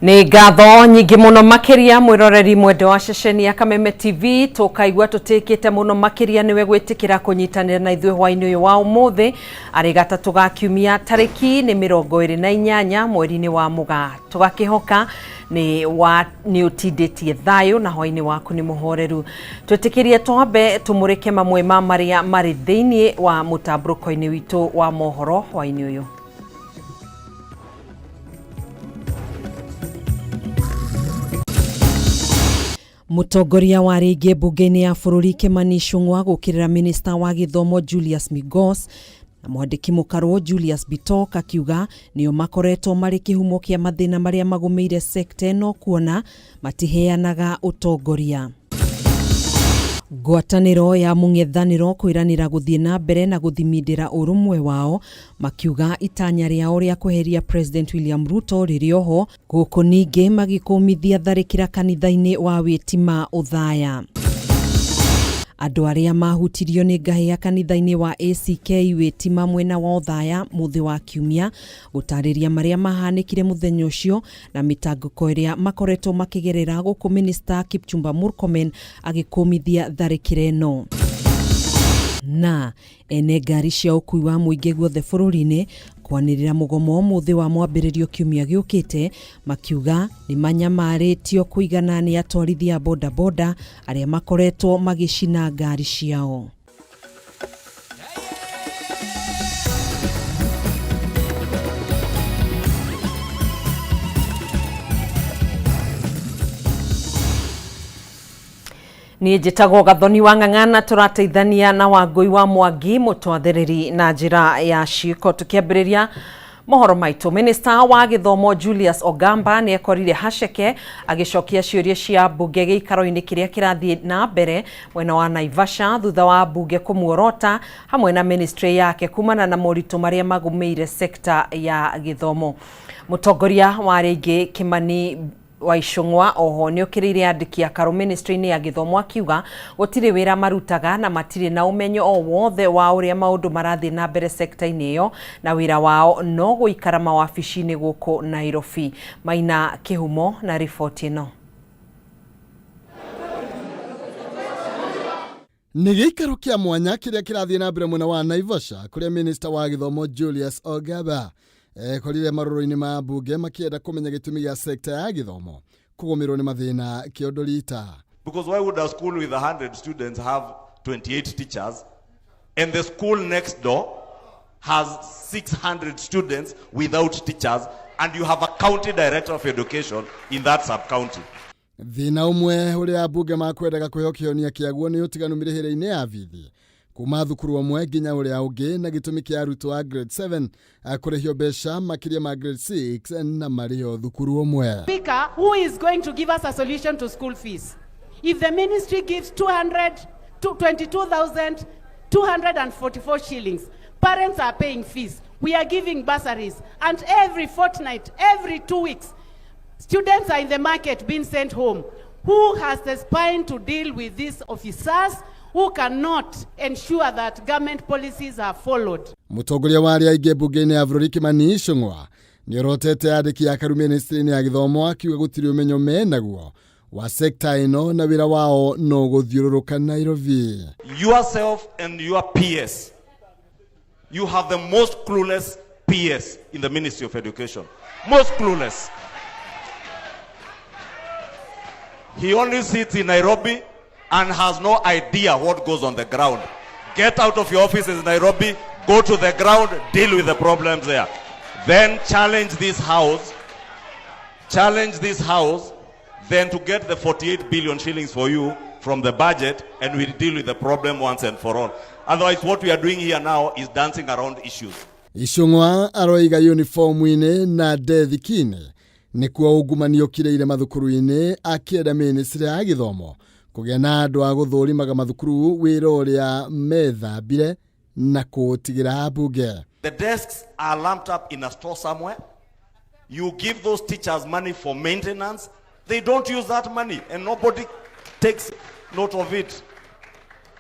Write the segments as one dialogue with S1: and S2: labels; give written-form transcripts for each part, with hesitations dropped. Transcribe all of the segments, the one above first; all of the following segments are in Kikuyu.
S1: Nĩ ngatho nyingĩ mũno makĩria mwĩroreri mwende wa ceceni ya Kameme TV, tũkaigua tũtĩkĩte mũno makĩria nĩwe gwĩtĩkĩra kũnyitanĩra na ithuĩ hwainĩ ũyũ wa ũmũthĩ, arĩ gatatũ ga kiumia, tarĩki nĩ 28 mweri-inĩ wa Mũgaa. Tũgakĩhoka nĩ wa nĩ ũtindĩtie thayũ na hwainĩ waku nĩ mũhoreru. Twĩtĩkĩrie twambe tũmũrĩke mamwe ma marĩa marĩ thĩinĩ wa mũtambũrũko-inĩ witũ wa mohoro hwainĩ ũyũ. Mũtongoria wa rĩngĩ mbunge-inĩ ya bũrũri Kimani Ichung'wa gũkĩrĩra minista wa gĩthomo Julius Migos na mwandĩki mũkarwo Julius Bitok akiuga nĩo makoretwo marĩ kĩhumo kĩa mathĩna marĩa magũmĩire sekta ĩno kuona matiheanaga ũtongoria. Ngwatanĩro ya mũng'ethanĩro kwĩranĩra gũthiĩ na mbere na gũthimindĩra ũrũmwe wao makiuga itanya rĩao rĩa kweheria President William Ruto rĩrĩ oho, gũkũ ningĩ magĩkũmithia tharĩkĩra kanitha-inĩ wa Wĩtima Othaya. Andũ arĩa mahutirio nĩ ngahĩha kanitha-inĩ wa ACK Wĩtima mwena wa Othaya mũthĩ wa Kiumia gũtarĩria marĩa mahanĩkire mũthenya ũcio na mĩtangĩko ĩrĩa makoretwo makĩgerera gũkũ Minista Kipchumba Murkomen agĩkũmithia tharĩkĩra ĩno. Na ene ngari cia ũkui wa mũingĩ guothe bũrũri-inĩ kwanĩrĩra mũgomo ũmũthĩ wa mwambĩrĩrio kiumia gĩũkĩte makiuga nĩ manyamarĩtio kũigana nĩ atwarithia a bodaboda arĩa makoretwo magĩcina ngari ciao. Niĩ njĩtagwo Gathoni wa Ng'ang'ana, tũrateithania na Wangũi wa Mwangi mũtwathĩrĩri na njĩra ya ciĩko. Tũkĩambĩrĩria mohoro maitũ, minista wa gĩthomo Julius Ogamba nĩ ekorire haceke agĩcokia ciũria cia mbunge gĩikaro-inĩ kĩrĩa kĩrathiĩ na mbere mwena wa Naivasha thutha wa mbunge kũmuorota hamwe na ministry yake kumana na moritũ marĩa magũmĩire sekta ya gĩthomo. Mũtongoria wa arĩa aingĩ Kimani wa Ichung'wa oho nĩokĩrĩire andĩki akarũ ministry-inĩ ya gĩthomo akiuga gũtirĩ wĩra marutaga na matirĩ na ũmenyo o wothe wa ũrĩa maũndũ marathiĩ na mbere sekta-inĩ ĩyo na wĩra wao no gũikara mawabici-inĩ gũkũ Nairobi. Maina Kĩhumo na riboti ĩno.
S2: Nĩ gĩikaro kĩa mwanya kĩrĩa kĩrathiĩ na mbere mwena wa Naivasha kũrĩa minista wa gĩthomo Julius Ogamba ekorire marũrũ-inĩ ma mbunge makĩenda kũmenya gĩtũmi gĩa sekta ya gĩthomo kũgũmĩrwo nĩ mathĩna kĩondo rita.
S3: Because why would a school with 100 students have 28 teachers and the school next door has 600 students without teachers and you have a county director of education in that sub-county?
S2: Thĩna ũmwe ũrĩa ambunge makwendaga kũheo kĩhonia kĩaguo nĩ ũtiganu mĩrĩhĩre-inĩ ya bithi kuma thukuru ũmwe nginya ũrĩa ũngĩ na gĩtũmi kĩa arutwo a grade 7 kũrĩhio mbeca makĩria ma grade 6 na marĩ o thukuru ũmwe.
S4: Speaker, who is going to give us a solution to school fees? If the ministry gives 222,244 shillings, parents are paying fees, we are giving bursaries, and every fortnight, every 2 weeks, students are in the market being sent home. Who has the spine to deal with these officers who cannot ensure that government policies are followed?
S2: Mũtongoria wa arĩa aingĩ mbunge-inĩ ya bũrũri Kimani Ichung'wa nĩorotete andĩki a karu ministry-inĩ ya gĩthomo akiuga gũtirĩ ũmenyo menaguo wa sekta ĩno na wĩra wao no gũthiũrũrũka Nairobi.
S3: Yourself and your PS, you have the most clueless PS in the Ministry of Education. Most clueless. He only sits in Nairobi and has no idea what goes on the ground. Get out of your office in Nairobi, go to the ground, deal with the problems there. Then challenge this house, challenge this house, then to get the 48 billion shillings for you from the budget, and we deal with the problem once and for all. Otherwise, what we are doing here now is dancing around issues.
S2: Ichung'wa aroiga uniform-inĩ na ndethi-inĩ nĩkuo ungumania ũkirĩire mathukuru-inĩ, akĩenda ministry ya gĩthomo kũgĩa na andũ a gũthũrimaga mathukuru wĩra ũrĩa methambire na kũũtigĩra mbunge.
S3: The desks are lumped up in a store somewhere. You give those teachers money for maintenance. They don't use that money and nobody takes note of it.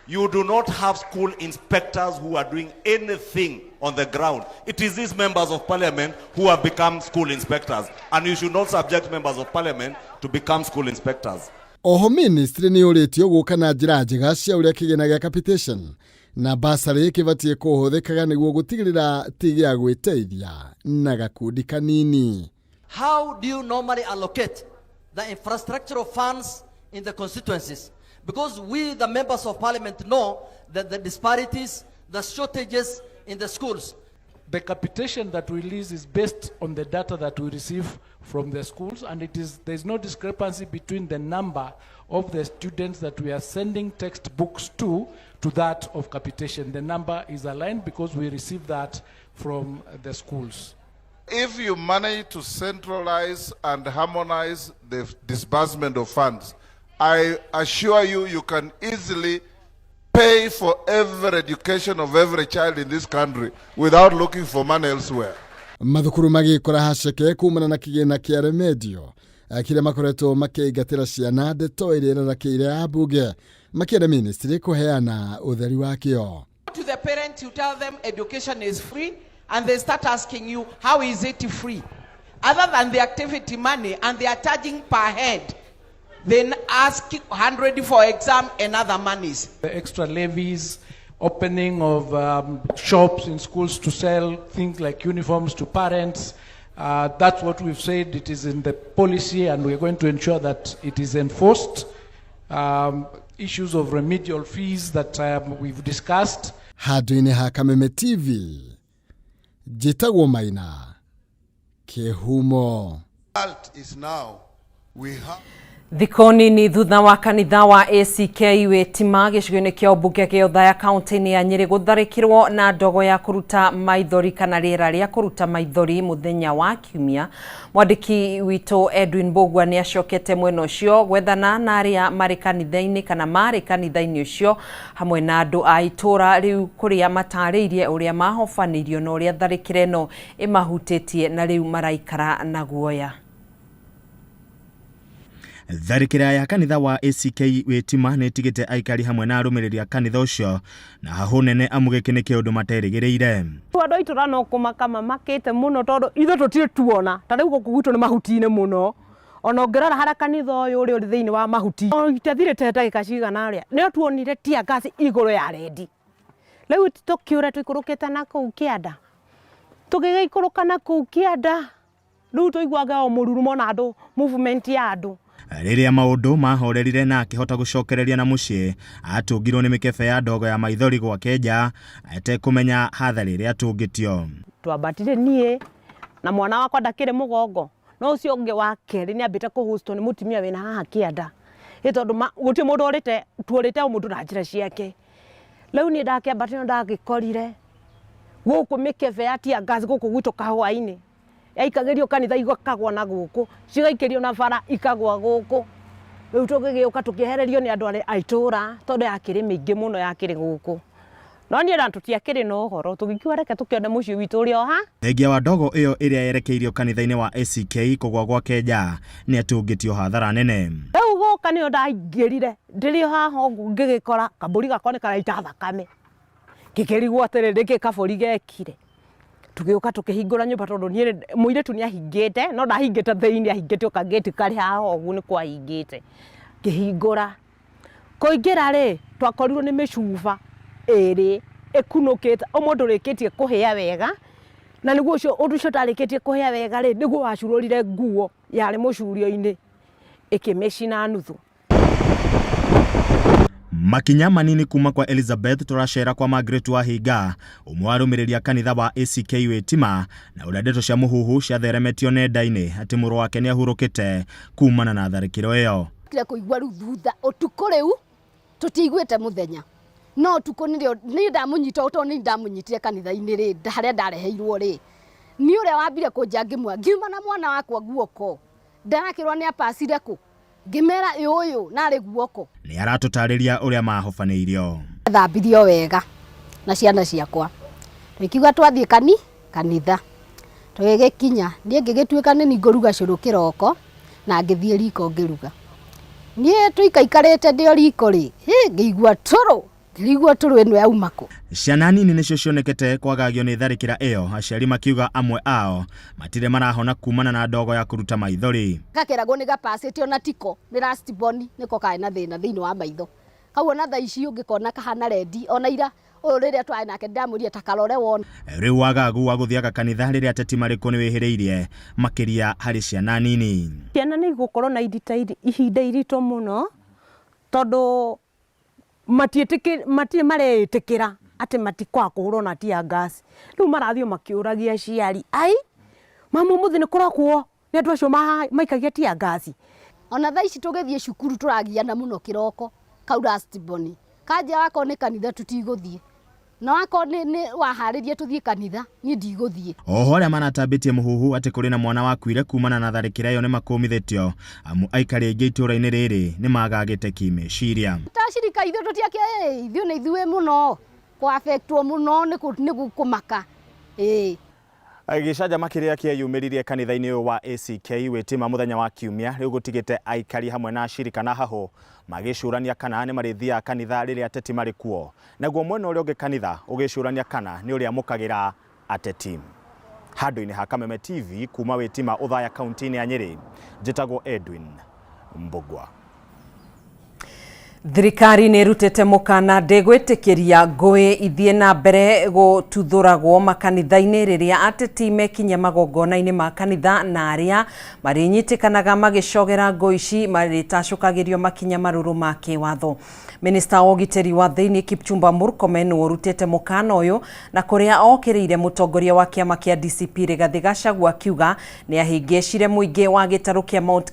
S3: You do not have school inspectors who are doing anything on the ground. It is these members of parliament who have become school inspectors. And you should not subject members of parliament to become school inspectors.
S2: Oho ministry nĩ yũrĩtio gũka na njĩra njega cia ũrĩa kĩgĩna gĩa capitation na basarĩ kĩbatiĩ kũhũthĩkaga nĩguo gũtigĩrĩra ti gĩa gwĩteithia na gakundi kanini.
S5: How do you normally allocate the infrastructural funds in the constituencies? Because we, the members of parliament, know that the disparities, the shortages in the schools.
S6: The capitation that we release is based on the data that we receive from the schools, and there's no discrepancy between the number of the students that we are sending textbooks to that of capitation. The number is aligned because we receive that from the schools.
S7: If you manage to centralize and harmonize the disbursement of funds, I assure you, you can easily pay for every education of every child in this country without looking for money elsewhere.
S2: Mathukuru magĩkora haceke kumana na kĩgĩna kĩa remedio kĩrĩa makoretwo makĩingatĩra ciana, ndeto ĩrĩa ĩrarakĩire ya mbunge makĩenda ministry kũheana ũtheri wakĩo.
S8: To the parents, you tell them education is free, and they start asking you, how is it free? Other than the activity money, and they are charging per head, then ask 100 for exam and other monies.
S6: The extra levies, opening of shops in schools to sell things like uniforms to parents. That's what we've said. It is in the policy, and we're going to ensure that it is enforced. Issues of remedial fees that we've discussed.
S2: Handũ-inĩ ha Kameme TV, njĩtagwo Maina Kĩhumo.
S7: Is now we have
S1: Thikũ nini thutha wa kanitha wa ACK Witima gĩcigo-inĩ kĩa ũmbunge gĩa Othaya kaunti-inĩ ya Nyĩrĩ gũtharĩkĩrwo na ndogo ya kũruta maithori kana rĩera rĩa kũruta maithori mũthenya wa Kiumia, mwandĩki witũ Edwin Mbũgua nĩ acokete mwena ũcio gwethana na arĩa marĩ kanitha-inĩ kana marĩ kanitha-inĩ ũcio hamwe na andũ a itũũra rĩu kũrĩa matarĩirie ũrĩa mahobanĩirio na ũrĩa tharĩkĩro ĩno ĩmahutĩtie na rĩu maraikara na guoya.
S9: Tharĩkĩra ya kanitha wa ACK Witima nĩ ĩtigĩte aikari hamwe na arũmĩrĩri a kanitha ũcio na hahũ nene amu gĩkĩ nĩ kĩũndũ materĩgĩrĩire.
S4: Andũ a itũra no kũmaka mamakĩte mũno tondũ ithuĩ tũtirĩ tuona ta rĩu gũkũ gwitũ nĩ mahuti-inĩ mũno, ona ũngĩrora harĩa kanitha ũyũ ũrĩ ũrĩ thĩinĩ wa mahuti itathirĩte ndagĩka cigana ũrĩa nĩo tuonire tear gas igũrũ ya rendi. Rĩu tũkĩũra tũikũrũkĩte na kũu kĩanda, tũgĩgĩikũrũka na kũu kĩanda rĩu tũiguaga o mũrurumo na andũ, movement ya andũ.
S9: Rĩrĩa maũndũ mahorerire na akĩhota gũcokereria na mũciĩ, atũngirwo nĩ mĩkebe ya ndogo ya maithori gwake nja atekũmenya hathara ĩrĩa atũngĩtio.
S4: Twambatire niĩ na mwana wakwa ndakĩrĩ mũgongo, no ũcio ũngĩ wa kerĩ nĩ ambĩte kũhũcwo nĩ mũtumia wĩna haha kĩanda, ĩ tondũ gũtirĩ mũndũ ũrĩte, tuorĩte o mũndũ na njĩra ciake. Rĩu niĩ ndakĩambatire ndagĩkorire gũkũ mĩkebe ya tear gas gũkũ gwitũ kahũa-inĩ yaikagĩrio kanitha igakagwa na gũkũ, cigaikĩrio na bara ikagwa gũkũ. Rĩu tũgĩgĩũka tũkĩehererio nĩ andũ a itũũra tondũ yakĩrĩ mĩingĩ mũno yakĩrĩ gũkũ, no niĩ na tũtiakĩrĩ na ũhoro, tũgĩkiuga reke tũkĩone mũciĩ witũ ũrĩ o ha.
S9: Thengia wa ndogo ĩyo ĩrĩa yerekeirio kanitha-inĩ wa ACK kũgwa gwake nja nĩ atũngĩtio hathara nene.
S4: Rĩu gũka nĩyo ndaingĩrire ndĩrĩ o haha ũguo ngĩgĩkora kambũri gakwa nĩ karaita thakame, ngĩkĩrigwo atĩrĩ nĩkĩ kabũri gekire. Tũgĩũka tũkĩhingũra nyũmba tondũ niĩ mũirĩtu nĩ ahingĩte, no ndahingĩte thĩinĩ, ahingĩte o kangĩti karĩ haha ũguo nĩ kwahingĩte. Ngĩhingũra, kũingĩra rĩ twakorirwo nĩ mĩcuba ĩrĩ ĩkunũkĩte, ũmwe ndũrĩkĩtie kũhĩa wega, na nĩguo ũcio ũndũ ũcio ũtarĩkĩtie kũhĩa wega rĩ nĩguo wacurũrire nguo yarĩ mũcurio-inĩ ĩkĩmĩcina nuthu.
S9: Makinya manini kuma kwa Elizabeth tũracera kwa Margaret Wahinga, ũmwe wa arũmĩrĩri a kanitha wa ACK Witima, na ũrĩa ndeto cia mũhuhu ciatheremetio nenda-inĩ atĩ mũrũ wake nĩ ahurũkĩte kumana na tharĩkĩro ĩyo.
S10: Kũigua rĩu thutha ũtukũ rĩu tũtiiguĩte mũthenya, no ũtukũ nĩrĩo niĩ ndamũnyita tondũ nĩ ndamũnyitire kanitha-inĩ rĩ harĩa ndareheirwo rĩ, nĩ ũrĩa wambire kũnja ngĩmwa ngiuma na mwana wakwa guoko ndarakĩrwo nĩ apacire kũ ngĩmera ũyũ narĩ guoko.
S9: Nĩ aratũtarĩria ũrĩa mahobanĩirio.
S10: Thambirio wega na ciana ciakwa tũkiuga twathiĩ kanitha tũgĩgĩkinya niĩ ngĩgĩtuĩka nĩ ngũruga cũrũ kĩroko na ngĩthiĩ riko ngĩruga. Niĩ tũikaikarĩte ndĩ o riko rĩ, ngĩigua tũrũ Ngĩrigwo tũrũ ĩno yauma kũ.
S9: Ciana nini nĩcio cionekete kwagagio nĩ tharĩkĩra ĩyo, aciari makiuga amwe ao matirĩ marahona kumana na ndogo ya kũruta maithori.
S10: Gakeragwo nĩ gapacĩte ona tiko, nĩ last born nĩko karĩ na thĩna thĩinĩ wa maitho. Kau ona thaa ici ũngĩkona kahana rendi, ona ira ũyũ rĩrĩa twarĩ nake ndĩramwĩrire ta karore wone.
S9: Rĩu wagagu wa gũthiaga kanitha rĩrĩa ateti marĩ kuo nĩwĩhĩrĩirie, makĩria harĩ ciana nini.
S11: Ciana nĩ igũkorwo na ihinda iritũ mũno tondũ matirĩ mareĩtĩkĩra atĩ matikwaga kũhũrwo na tear gas. Rĩu marathiĩ o makĩũragia aciari, ai mama ũmũthĩ nĩ kũrakwo nĩ andũ acio maikagia tear gas?
S10: Ona thaa ici tũgĩthiĩ cukuru tũragiana mũno kĩroko kau last born. Kanjĩra wakorwo nĩ kanitha tũtigũthiĩ. Na wakorwo nĩ waharĩria tũthiĩ kanitha niĩ ndigũthiĩ.
S9: Oho arĩa maratambĩtie mũhuhu atĩ kũrĩ na mwana wakuire kumana na tharĩkĩra ĩyo nĩmakũmithĩtio amu aikari aingĩ itũũra-inĩ rĩrĩ nĩmagagĩte kĩmeciria.
S10: Tacirika ithuĩ tũtiakĩ, ithuĩ nĩ ithuĩ mũno kũ affectwo mũno nĩ kũmaka. Ĩĩ.
S9: Gĩcanjama kĩrĩa kĩeyumĩririe kanitha-inĩ ũyũ wa ACK Wĩtima mũthenya wa Kiumia rĩu gũtigĩte aikari hamwe na acirika na hahũ magĩcũrania kana nĩ marĩthiaga kanitha rĩrĩa ateti marĩ kuo, naguo mwena ũrĩa ũngĩ kanitha ũgĩcũrania kana nĩ ũrĩamũkagĩra ateti. Handũ-inĩ ha Kameme TV kuma Wĩtima Othaya kaunti-inĩ ya Nyĩrĩ, njĩtagwo Edwin Mbũgua.
S1: Thirikari nĩ ĩrutĩte mũkana ndĩgwĩtĩkĩria ngũĩ ithiĩ na mbere gũtuthũragwo makanitha-inĩ rĩrĩa ateti mekinyia magongona-inĩ ma kanitha na arĩa marĩnyitĩkanaga magĩcogera ngũĩ ici marĩtacũkagĩrio makinya marũrũ ma kĩwatho. Minista wa ũgitĩri wa thĩinĩ Kipchumba Murkomen nĩwe ũrutĩte mũkana ũyũ na kũrĩa okĩrĩire mũtongoria wa kĩama kĩa DCP Rigathĩ Gachagua akiuga nĩ ahĩngĩcire mũingĩ wa gĩtarũ kĩa Mount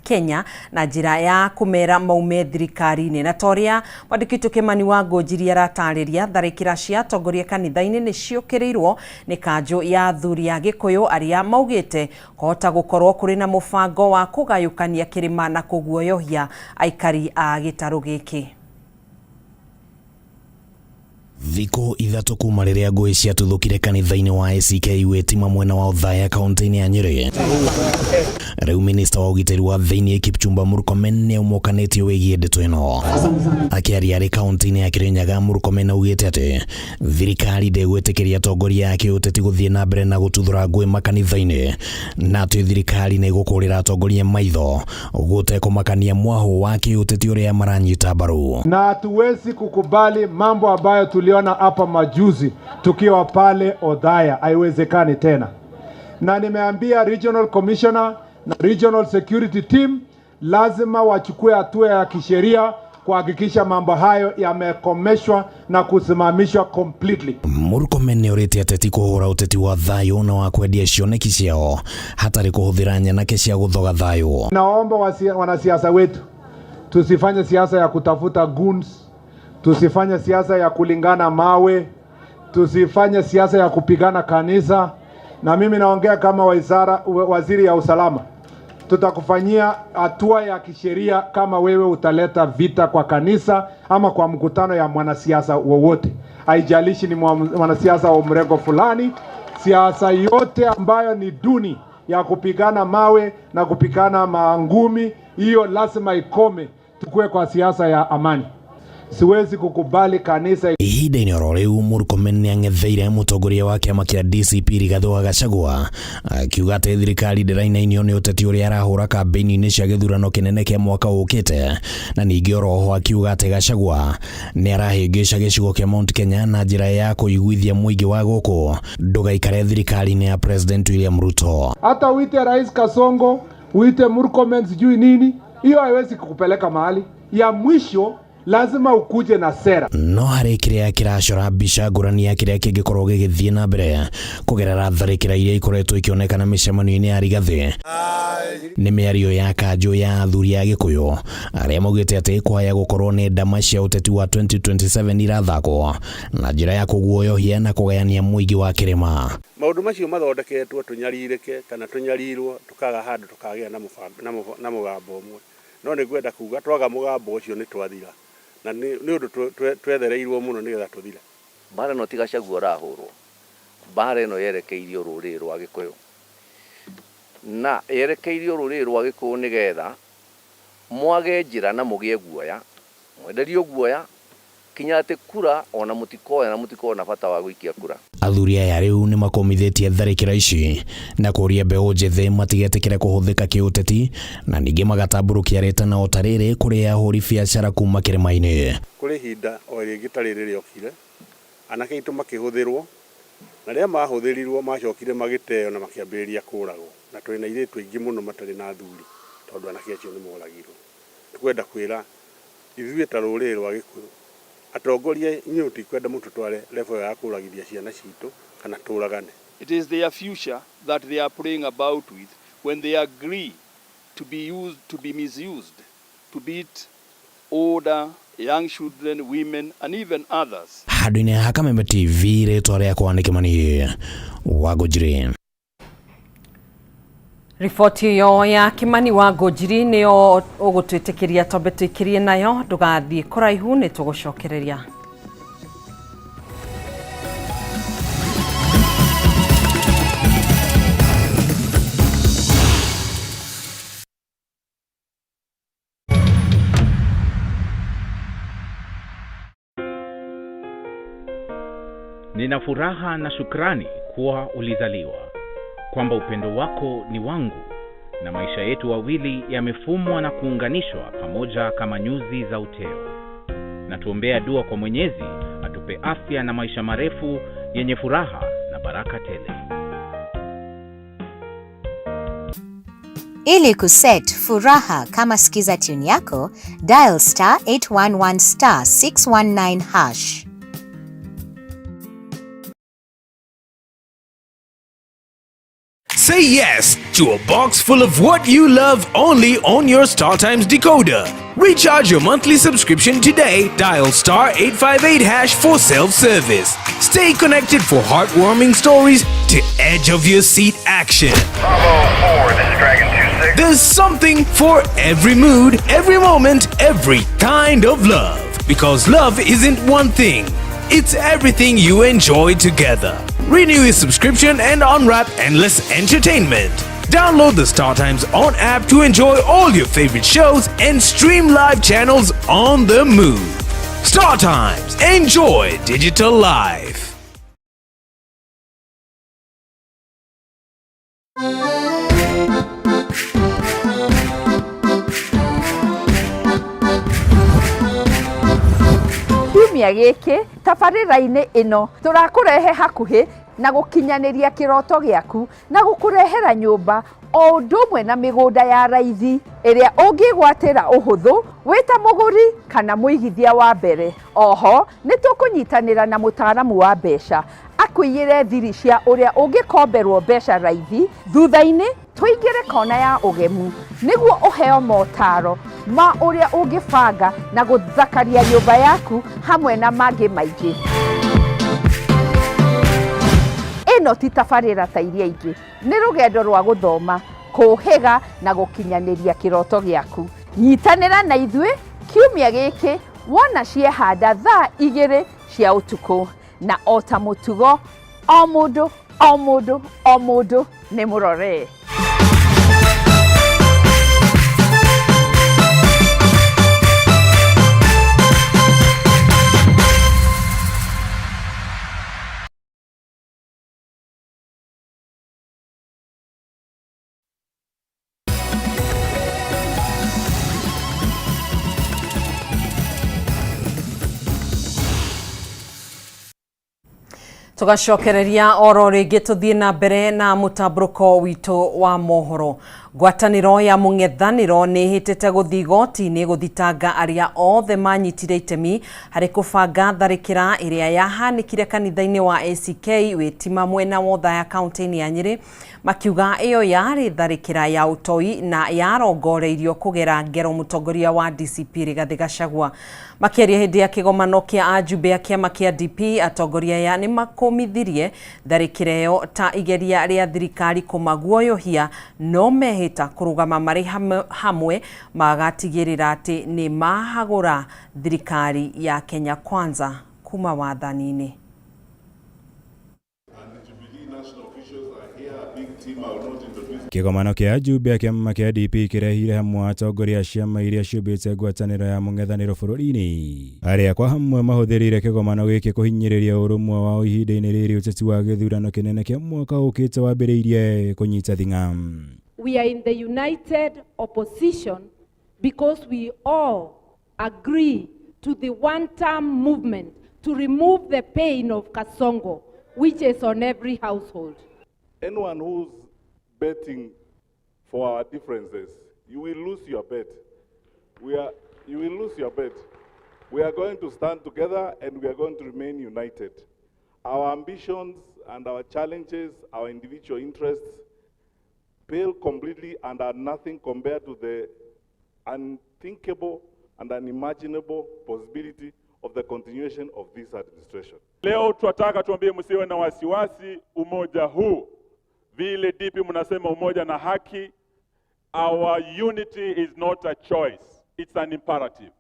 S1: Kenya na njĩra ya kũmera maume thirikari-inĩ. Na ta ũrĩa mwandĩki witũ Kĩmani wa Ngũnjiri aratarĩria, tharĩkĩra cia atongoria kanitha-inĩ nĩ ciũkĩrĩirwo nĩ kanjũ ya athuri a Gĩkũyũ arĩa maugĩte kũhota gũkorwo kũrĩ na mũbango wa kũgayũkania kĩrĩma na kũguoyohia aikari a gĩtarũ gĩkĩ.
S12: Thikũ ithatũ kuma rĩrĩa ngũĩ ciatuthũkire kanitha-inĩ wa ACK Wĩtima mwena wa Othaya kaunti-inĩ ya Nyĩrĩ. Rĩu minista wa ũgitĩri wa thĩinĩ Kipchumba Murkomen nĩ aumũkanĩtio wĩgiĩ ndeto ĩno. Akĩaria arĩ kaunti-inĩ ya Kirinyaga, Murkomen augĩte atĩ thirikari ndĩgwĩtĩkĩria atongoria a kĩũteti gũthiĩ na mbere na gũtuthũra ngũĩ makanitha-inĩ na atĩ thirikari nĩ ĩgũkũrĩra atongoria maitho gũtekũmakania mwahũ wa kĩũteti ũrĩa maranyita mbaru.
S13: Na hatuwezi kukubali mambo ambayo tuliona hapa majuzi tukiwa pale Othaya, haiwezekani tena. Na nimeambia regional commissioner na regional security team lazima wachukue hatua ya kisheria kuhakikisha mambo hayo yamekomeshwa na kusimamishwa completely.
S12: Murkomen nĩ orĩtie ateti kũhũra ũteti wa thayũ na wa kwendia cioneki ciao hatarĩ kũhũthĩra nyanake cia gũthoga thayũ.
S13: Naomba wanasiasa wetu tusifanye siasa ya kutafuta goons, tusifanye siasa ya kulingana mawe, tusifanye siasa ya kupigana kanisa. Na mimi naongea kama waziri ya usalama, tutakufanyia hatua ya kisheria kama wewe utaleta vita kwa kanisa ama kwa mkutano ya mwanasiasa wowote. Haijalishi ni mwanasiasa wa mrengo fulani, siasa yote ambayo ni duni ya kupigana mawe na kupigana mangumi, hiyo lazima ikome. Tukue kwa siasa ya amani. Siwezi kukubali kanisa.
S12: Ihinda-inĩ oro rĩu Murkomen nĩang'etheire mũtongoria wa kĩama kĩa DCP Rigathĩ wa Gachagua akiuga atĩ thirikari ndĩrainainio nĩ ũteti ũrĩa arahũra kambĩini-inĩ cia gĩthurano kĩnene kĩa mwaka ũkĩte, na ningĩ oroho akiuga atĩ Gachagua nĩarahĩngĩca gĩcigo kĩa Mount Kenya na njĩra ya kũiguithia mũingĩ wa gũkũ ndũgaikare thirikari-inĩ ya President William Ruto.
S13: Hata uite Rais Kasongo, uite Murkomen sijui nini, hiyo haiwezi kukupeleka mahali. Ya mwisho lazima ukuje na sera.
S12: No harĩ kĩrĩa kĩracora mbica ngũrani ya kĩrĩa kĩngĩkorwo gĩgĩthiĩ na mbere kũgerera tharĩkĩra iria ikoretwo ikĩonekana mĩcemanio-inĩ ya Rigathĩ nĩ mĩario ya kanjũ ya athuri a Gĩkũyũ arĩa maugĩte atĩ kwaya gũkorwo nĩ ndama cia ũteti wa 2027 irathakwo na njĩra ya kũguoyohia na kũgayania mũingĩ wa kĩrĩma.
S14: Maũndũ macio mathondeketwo tũnyarirĩke kana tũnyarirwo tũkaga handũ tũkagĩa na mũgambo ũmwe. No nĩ ngwenda kuga twaga mũgambo ũcio nĩ twathira na nĩ ũndũ twethereirwo mũno nĩgetha tũthire.
S15: Mbara ĩno ti Gachagua ũrahũrwo, mbara ĩno yerekeirio rũrĩrĩ rwa Gĩkũyũ, na yerekeirio rũrĩrĩ rwa Gĩkũyũ nĩgetha mwage njĩra na mũgĩe guoya, mwenderio guoya, Gwakinya atĩ kura ona mũtikoya na mũtikona bata wa gũikia kura.
S12: Athuri aya rĩu nĩ makũmithĩtie tharĩkĩra ici na kũria mbeũ njĩthĩ matigetĩkĩre kũhũthĩka kĩũteti na ningĩ magatambũrũkia rĩtana o ta rĩrĩ kũrĩ ahũri biacara kuma kĩrĩma-inĩ.
S14: Kũrĩ ihinda o rĩngĩ ta rĩrĩ rĩokire, anake aitũ makĩhũthĩrwo, na rĩrĩa mahũthĩrirwo macokire magĩteo na makĩambĩrĩria kũragwo, na twĩna airĩtu aingĩ mũno matarĩ na athuri tondũ anake acio nĩ moragirwo. Tũkwenda kwĩra ithuĩ ta rũrĩrĩ rwa Gĩkũyũ, atongoria inyuĩ mũtikwenda mũtũtware level ĩyo ya kũragithia ciana citũ kana tũragane.
S16: It is their future that they are playing about with when they agree to be used, to be misused, to beat older, young children, women and even others.
S12: Handũ-inĩ ha Kameme TV rĩtwa rĩakwa nĩ Kĩmani wa Ngũnjiri.
S1: Riboti ĩyo ya Kimani wa Ngũnjiri nĩyo ũgũtwĩtĩkĩria twambe tũikĩrie nayo, ndũgathiĩ kũraihu nĩ tũgũcokereria.
S17: Nina furaha na shukrani kuwa ulizaliwa, kwamba upendo wako ni wangu na maisha yetu wawili yamefumwa na kuunganishwa pamoja kama nyuzi za uteo. Na tuombea dua kwa Mwenyezi atupe afya na maisha marefu yenye furaha na baraka tele.
S18: Ili kuset furaha kama skiza tune yako, dial star 811 star 619 hash.
S19: Say yes to a box full of what you love only on your StarTimes decoder. Recharge your monthly subscription today. Dial star 858 hash for self-service. Stay connected for heartwarming stories to edge of your seat action.
S20: Bravo 4, this is Dragon 26.
S19: There's something for every mood, every moment, every kind of love. Because love isn't one thing. It's everything you enjoy together. Renew your subscription and unwrap endless entertainment. Download the StarTimes On app to enjoy all your favorite shows and stream live channels on the move. StarTimes, enjoy digital life.
S21: Kiumia gĩkĩ tabarĩra-inĩ ĩno tũrakũrehe hakuhĩ na gũkinyanĩria kĩroto gĩaku na gũkũrehera nyũmba o ũndũ ũmwe na mĩgũnda ya raithi ĩrĩa ũngĩgwatĩra ũhũthũ wĩ ta mũgũri kana mũigithia wa mbere. Oho nĩ tũkũnyitanĩra na mũtaaramu wa mbeca akũiyĩre thiri cia ũrĩa ũngĩkomberwo mbeca raithi, thutha-inĩ tũingĩre kona ya ũgemu nĩguo ũheo motaro ma ũrĩa ũngĩbanga na gũthakaria nyũmba yaku hamwe na mangĩ maingĩ. Ĩno ti tabarĩra ta iria ingĩ, nĩ rũgendo rwa gũthoma, kũũhĩga na gũkinyanĩria kĩroto gĩaku. Nyitanĩra na ithuĩ kiumia gĩkĩ wona ciehanda thaa 2 cia ũtukũ, na o ta mũtugo o mũndũ o mũndũ o mũndũ nĩ mũrore.
S1: Tugacokereria oro rĩngĩ tũthiĩ na mbere na mũtambũrũko witũ wa mohoro. Ngwatanĩro ya mũng'ethanĩro nĩ ĩhĩtĩte gũthiĩ igoti-inĩ gũthitanga arĩa othe manyitire itemi harĩ kũbanga tharĩkĩra ĩrĩa yahanĩkire kanitha-inĩ wa ACK Wĩtima mwena wa Othaya kaunti-inĩ ya Nyĩrĩ, makiuga ĩyo yarĩ tharĩkĩra ya ũtoi na yarongoreirio kũgera ngero mũtongoria wa DCP Rigathĩ Gachagua. Makĩaria hĩndĩ ya kĩgomano kĩa ajumbe a kĩama kĩa DP, atongoria aya nĩ makũmithirie tharĩkĩra ĩyo ta igeria rĩa thirikari kũmaguoyohia, no mehĩta kũrũgama marĩ hamwe magatigĩrĩra atĩ nĩ mahagũra thirikari ya Kenya Kwanza kuma wathani-inĩ.
S3: Kĩgomano kĩa ajumbe a kĩama kĩa DP kĩrehire hamwe atongoria a ciama iria ciũmbĩte ngwatanĩro ya mũng'ethanĩro bũrũri-inĩ arĩa kwa hamwe mahũthĩrire kĩgomano gĩkĩ kũhinyĩrĩria ũrũmwe wao ihinda-inĩ rĩrĩ ũteti wa gĩthurano kĩnene kĩa mwaka ũkĩte wambĩrĩirie kũnyita thing'a.
S4: We are in the united opposition because we all agree to the one-term movement to remove the pain of Kasongo, which is on every household.
S7: Anyone who's betting for our differences, you will lose your bet. You will lose your bet. We are going to stand together and we are going to remain united. Our ambitions and our challenges, our individual interests, pale completely and are nothing compared to the unthinkable and unimaginable possibility of the continuation of this administration.
S22: Leo twataka tuambie msiwe na wasiwasi, umoja huu vile DP mnasema umoja na haki, our unity is not a choice, it's an imperative.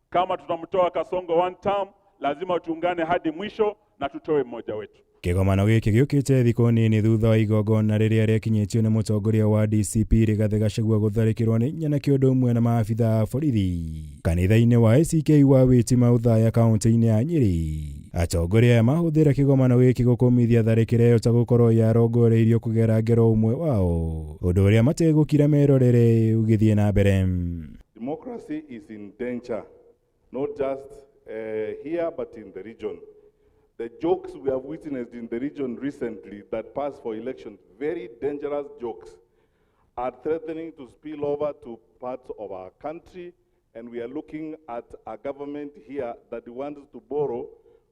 S22: Kama tutamtoa Kasongo one term, lazima tuungane hadi mwisho na tutoe mmoja wetu.
S3: Kĩgomano gĩkĩ gĩũkĩte thikũ nini thutha wa igongona rĩrĩa rĩakinyĩtio nĩ mũtongoria wa DCP Rigathĩ Gachagua gũtharĩkĩrwo nĩ nyanake ũndũ ũmwe na maabitha a borithi kanitha-inĩ wa ACK wa Witima Othaya kaunti-inĩ ya Nyĩrĩ. Atongoria aya mahũthĩra kĩgomano gĩkĩ gũkũmithia tharĩkĩra ĩyo ta gũkorwo yarongoreirio kũgera ngero ũmwe wao, ũndũ ũrĩa mategũkira merorere ũgĩthiĩ na mbere.
S7: Democracy is in danger, not just here but in the region. The jokes we have witnessed in the region recently that pass for elections, very dangerous jokes, are threatening to spill over to parts of our country, and we are looking at a government here that wants to borrow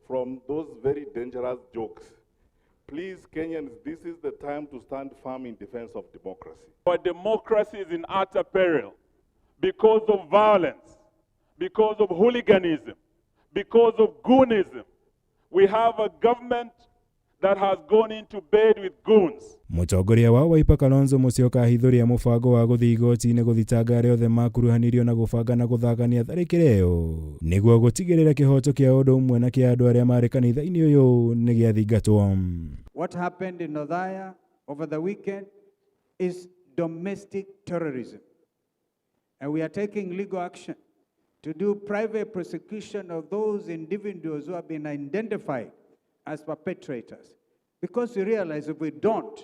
S7: from those very dangerous jokes. Please, Kenyans, this is the time to stand firm in defense of democracy.
S22: Our democracy is in utter peril because of violence, because of hooliganism, because of goonism. We have a government that has gone into bed with goons.
S3: Mũtongoria wa Wiper Kalonzo Musyoka ahithũria mũbango wa gũthiĩ igoti-inĩ gũthitanga arĩa othe makuruhanirio na gũbanga na gũthangania tharĩkĩra ĩyo nĩguo gũtigĩrĩra kĩhoto kĩa ũndũ ũmwe na kĩa andũ arĩa marĩ kanitha-inĩ ũyũ nĩ gĩathingatwo.
S23: What happened in Othaya over the weekend is domestic terrorism. And we are taking legal action to do private prosecution of those individuals who have been identified as perpetrators. Because we realize if we don't,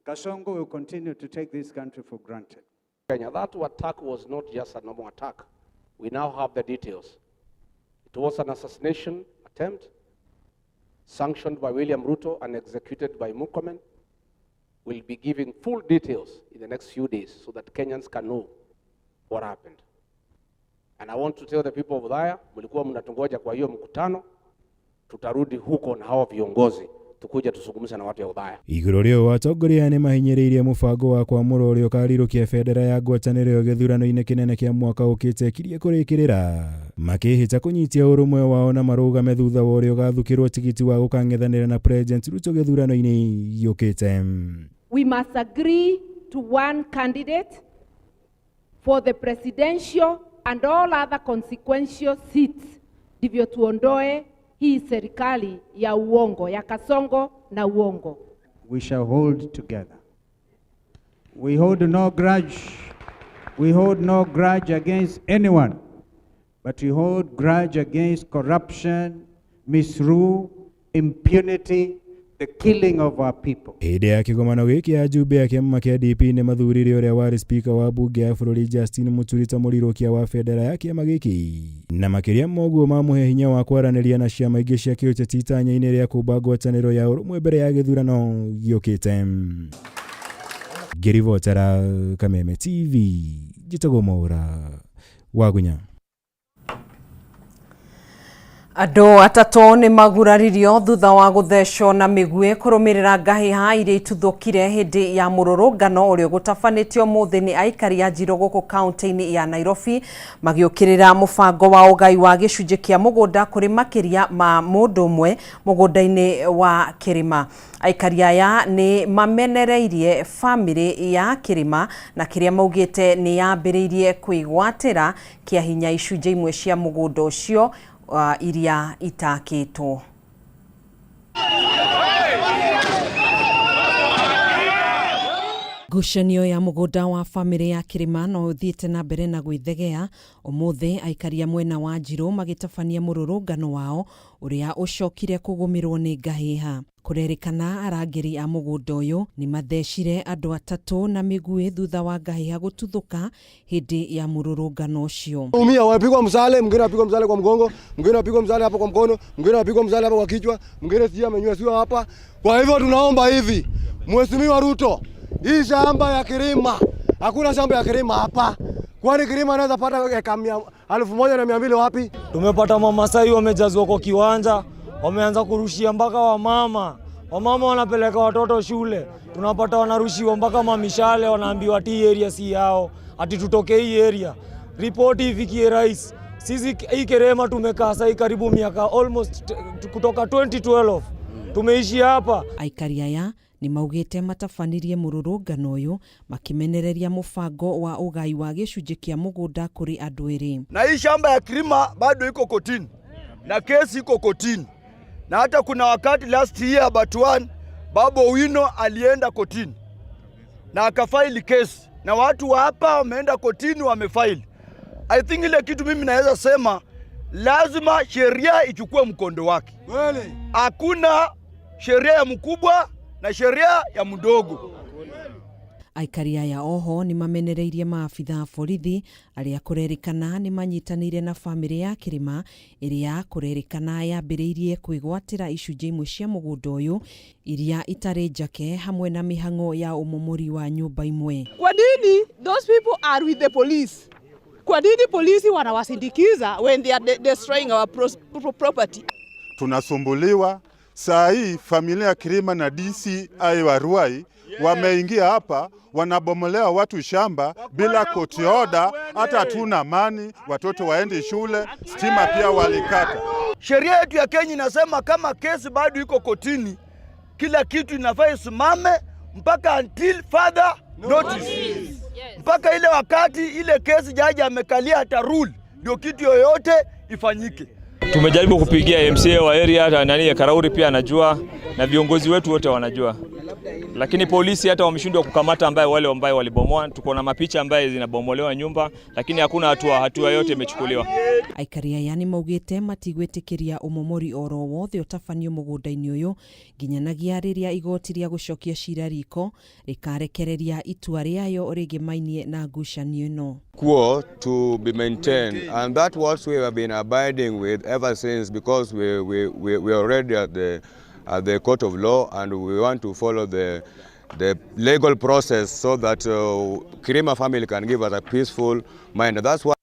S23: Kasongo will continue to take this country for granted.
S24: Kenya, that attack was not just a normal attack. We now have the details. It was an assassination attempt sanctioned by William Ruto and executed by Murkomen. We'll be giving full details in the next few days so that Kenyans can know what happened. And I want to tell the people of Othaya, mlikuwa mnatungoja kwa hiyo mkutano, tutarudi huko na hawa viongozi tukuja tuzungumze na watu ya Othaya.
S3: Igũrũ rĩu atongoria aya nĩmahinyĩrĩirie mũbango wa kwamũra ũrĩa ũkarirũkia bendera ya ngwatanĩro ĩyo gĩthurano-inĩ kĩnene kĩa mwaka ũkĩte kirie kũrĩkĩrĩra makĩhĩta kũnyitia ũrũmwe wao na marũgame thutha wa ũrĩa ũgathukĩrwo tigiti wa gũkang'ethanĩra na President Ruto gĩthurano-inĩ gĩũkĩte.
S4: We must agree to one candidate for the presidential and all other consequential seats, ndivyo tuondoe hii serikali ya uongo, ya Kasongo na uongo.
S23: We shall hold together. We hold no grudge. We hold no grudge against anyone, but we hold grudge against corruption, misrule, impunity, the killing of our people.
S3: Hĩndĩ ya kĩgomano gĩkĩ ajumbe a kĩama kĩa DP nĩ mathurire ũrĩa warĩ spika wa mbunge ya bũrũri Justin Muturi ta mũrirũkia wa bendera ya kĩama gĩkĩ na makĩria ma ũguo mamũhe hinya wa kwaranĩria na ciama ingĩ cia kĩũteti itanya-inĩ rĩa kũmba ngwatanĩro ya ũrũmwe mbere ya gĩthurano gĩũkĩte. Ngĩribotera Kameme TV, njĩtagwo Mwaũra Wagunya.
S1: Andũ atatũ nĩ maguraririo thutha wa gũthecwo na mĩguĩ kũrũmĩrĩra ngahĩha iria ituthũkire hĩndĩ ya mũrũrũngano ũrĩa ũgũtabanĩtio ũmũthĩ nĩ aikari a Njirũ gũkũ kaunti-inĩ ya Nairobi magĩũkĩrĩra mũbango wa ũgai wa gĩcunjĩ kĩa mũgũnda kũrĩ makĩria ma mũndũ ũmwe mũgũnda-inĩ wa Kĩrĩma. Aikari aya nĩ mamenereirie bamĩrĩ ya Kĩrĩma na kĩrĩa maugĩte nĩ yambĩrĩirie kwĩgwatĩra kĩa hinya icunjĩ imwe cia mũgũnda ũcio iria itakĩtwo. Ngucanio ya mũgũnda wa bamĩrĩ ya Kĩrĩma no ũthiĩte na mbere na gwĩthegea. Ũmũthĩ aikari a mwena wa Njirũ magĩtabania mũrũrũngano wao ũrĩa ũcokire kũgũmĩrwo nĩ ngahĩha. Kũrerĩkana arangĩri a mũgũnda ũyũ nĩ mathecire andũ atatũ na mĩguĩ thutha wa ngahĩha gũtuthũka hĩndĩ ya mũrũrũngano ũcio.
S2: Umia, wamepigwa msale, mwingine anapigwa msale kwa mgongo, mwingine anapigwa msale hapo kwa mkono, mwingine anapigwa msale hapo kwa kichwa, mwingine sijui amenywesiwa hapa. Kwa hivyo tunaomba hivi, Mheshimiwa Ruto, hii shamba ya Kirima, hakuna shamba ya Kirima hapa. Kwani Kirima anaweza pata eka 1200 wapi?
S5: Tumepata Mamasai wamejazwa kwa kiwanja, wameanza kurushia mpaka wamama. Wamama wanapeleka watoto shule, tunapata wanarushiwa mpaka mamishale, wanaambiwa ati hii area si yao, ati tutoke hii area. Ripoti ifikie rais. Sisi hii Kerema tumekaa sahii karibu miaka almost kutoka 2012 tumeishi hapa.
S1: Aikari aya nĩ maugĩte matabanirie mũrũrũngano ũyũ makĩmenereria mũbango wa ũgai wa gĩcunjĩ kĩa mũgũnda kũrĩ andũ erĩ.
S16: Na hii shamba ya Kirima bado iko kotini na kesi iko kotini, na hata kuna wakati last year but one Babu Owino alienda kotini na akafaili kesi, na watu wa hapa wameenda kotini wamefaili. I think ile kitu mimi naweza sema, lazima sheria ichukue mkondo wake. Hakuna sheria ya mkubwa na sheria ya mdogo.
S1: Aikari aya oho nĩ mamenereirie maabitha a borithi arĩa kũrerĩkana nĩ manyitanĩire na bamĩrĩ ya Kĩrĩma ĩrĩa kũrerĩkana yambĩrĩirie kwĩgwatĩra icunjĩ imwe cia mũgũnda ũyũ iria itarĩ njake hamwe na mĩhang'o ya ũmomori wa nyũmba imwe.
S6: Kwa nini those people are with the police? Kwa nini polisi wanawasindikiza when they are destroying our property?
S8: Tunasumbuliwa saa hii, familia ya Kirima na DCI wa Ruai wameingia hapa, wanabomolea watu shamba bila court order, hata hatuna amani, watoto waendi shule, stima pia walikata.
S16: Sheria yetu ya Kenya inasema kama kesi bado iko kotini, kila kitu inafaa isimame mpaka until further notice, mpaka ile wakati ile kesi jaji amekalia ata rule, ndio kitu yoyote ifanyike.
S25: Tumejaribu kupigia MCA wa area nani Karauri pia anajua na viongozi wetu wote wanajua, lakini polisi hata wameshindwa kukamata ambaye wale ambaye walibomoa. Tuko na mapicha ambaye zinabomolewa nyumba, lakini hakuna hatua yote imechukuliwa.
S1: Aikari aya nĩ maugĩte matigwĩtĩkĩria ũmomori oro wothe ũtabanio mũgũnda-inĩ ũyũ nginyanagia rĩrĩa igoti rĩa gũcokia cira riko rĩkarekereria itua rĩayo rĩgĩmainie na ngucanio ĩno.
S26: Quo to be maintained, and that's what we have been abiding with ever since, because we are already at the court of law, and we want to follow the legal process so that Kirima family can give us a peaceful mind. That's why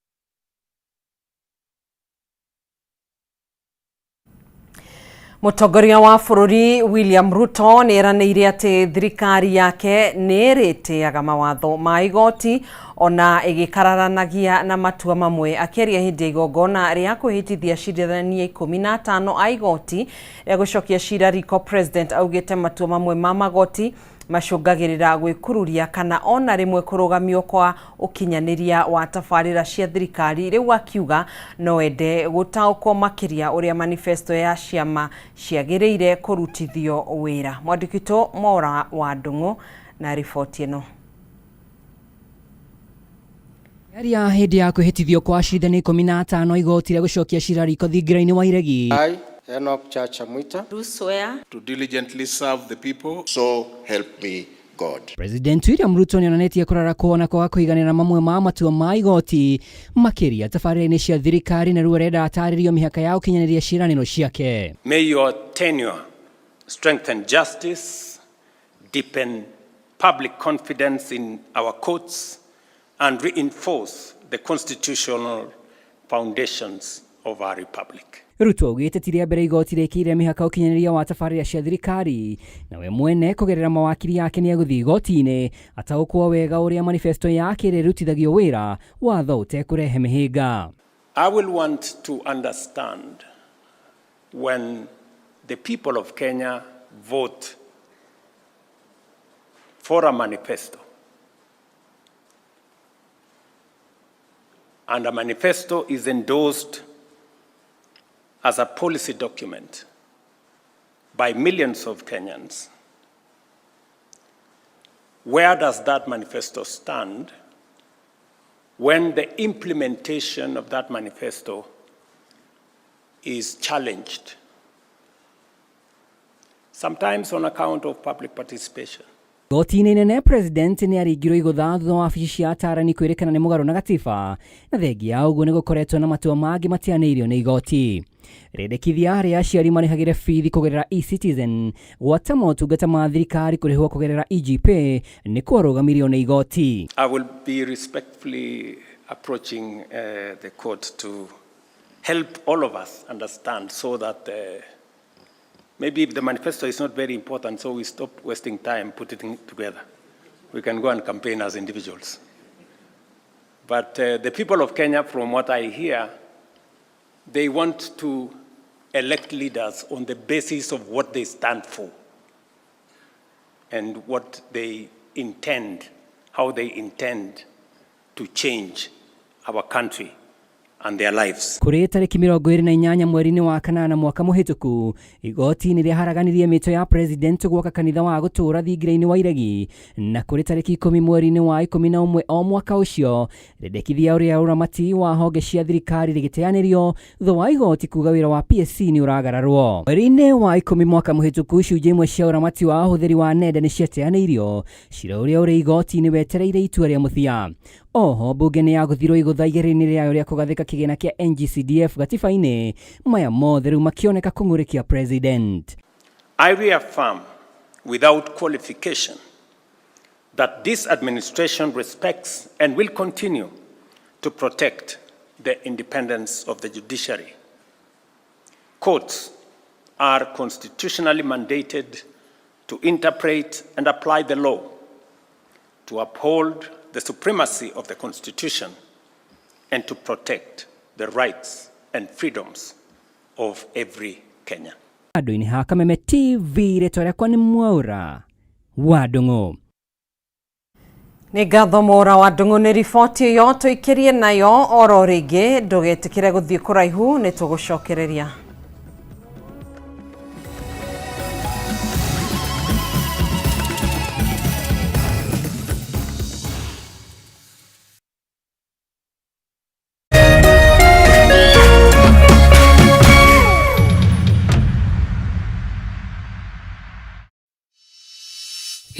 S1: Mũtongoria wa bũrũri William Ruto nĩ eranĩire atĩ thirikari yake nĩ ĩrĩtĩaga mawatho ma igoti ona ĩgĩkararanagia na matua mamwe. Akĩaria hĩndĩ ya igongona rĩa kwĩhĩtithia acirithania 15 a igoti rĩa gũcokia cira riko, President augĩte matua mamwe ma magoti macũngagĩrĩra gwĩkururia kana ona rĩmwe kũrũgamio kwa ũkinyanĩria wa tabarĩra cia thirikari. Rĩu akiuga no ende gũtaũkwo makĩria ũrĩa manifesto ya ciama ciagĩrĩire kũrutithio wĩra. Mwandĩki witũ Mora wa Ndung'u na riboti ĩno.
S27: Aria hĩndĩ ya kwĩhĩtithio kwa acirithania 15 igoti rĩa gũcokia cira riko thingira-inĩ wa Iregi.
S28: I, Enoch Chacha Mwita,
S29: do swear
S30: to diligently serve the people,
S31: so help me God.
S27: President William Ruto nĩonanĩtie kũrarakwo na kwaga kũiganĩra mamwe ma matua ma igoti makĩria tabarĩra-inĩ cia thirikari, na rĩu arenda atarĩrio mĩhaka ya ũkinyanĩria ciĩranĩro ciake.
S32: May your tenure strengthen justice, deepen public confidence in our courts, and reinforce the constitutional foundations of our republic.
S27: Ruto augĩte ti rĩa mbere igoti rĩkĩire mĩhaka ũkinyanĩria wa tabarĩra cia thirikari, na we mwene kũgerera mawakiri yake nĩ egũthiĩ igoti-inĩ ataũkwo wega ũrĩa manifesto yake ĩrĩrutithagio wĩra watho ũtekũrehe mĩhĩnga.
S32: I will want to understand when the people of Kenya vote for a manifesto, and a manifesto is endorsed as a policy document by millions of Kenyans. Where does that manifesto stand when the implementation of that manifesto is challenged? Sometimes on account of public participation.
S27: Igoti-inĩ inene President nĩ aringirwo igũtha thutha wa wabici cia atarani kwĩrĩkana nĩ mũgarũ na gatiba na thengia ya ũguo nĩ gũkoretwo na matua mangĩ matianĩirio nĩ igoti. Rĩendekithia rĩa aciari marĩhagĩre bithi kũgerera eCitizen gwata motungata ma thirikari kũrĩhwo kũgerera eGPay nĩ kwarũgamirio nĩ igoti.
S32: I will be respectfully approaching the court to help all of us understand so that maybe if the manifesto is not very important, so we stop wasting time putting it together. We can go and campaign as individuals. But the people of Kenya, from what I hear, they want to elect leaders on the basis of what they stand for and what they intend, how they intend to change our country and their lives.
S27: Kũrĩ tarĩki 28 mweri-inĩ wa kanana mwaka mũhĩtũku, igoti nĩ rĩaharaganirie mĩto ya president gwaka kanitha wa gũtũũra thingira-inĩ wa Iregi, na kũrĩ tarĩki 10 mweri-inĩ wa 11 o mwaka ũcio, rĩendekithia ũrĩa ũramati wa honge cia thirikari rĩgĩteanĩrio thutha wa igoti kuga wĩra wa PSC nĩ ũragararwo. Mweri-inĩ wa 10 mwaka mũhĩtũku, icunjĩ imwe cia ũramati wa ũhũthĩri wa nenda nĩ ciateanĩirio, cira ũrĩa ũrĩ igoti-inĩ wetereire itua rĩa mũthia. Oho mbunge nĩ yagũthirwo igũtha igerio-inĩ rĩayo rĩa kũgathĩka kĩgĩna kĩa NGCDF gatiba-inĩ, maya mothe rĩu makĩoneka kũng'ũrĩkia president.
S32: I reaffirm without qualification that this administration respects and will continue to protect the independence of the judiciary. Courts are constitutionally mandated to interpret and apply the law, to uphold the supremacy of the Constitution, and to protect the rights and freedoms of every Kenyan.
S27: Handũ-inĩ ha Kameme TV, rĩtwa rĩakwa nĩ Mwaũra wa Ndung'u.
S1: Nĩ ngatho Mwaũra wa Ndung'u nĩ riboti ĩyo tũikĩrie nayo oro rĩngĩ, ndũgetĩkĩre gũthiĩ kũraihu nĩ tũgũcokereria.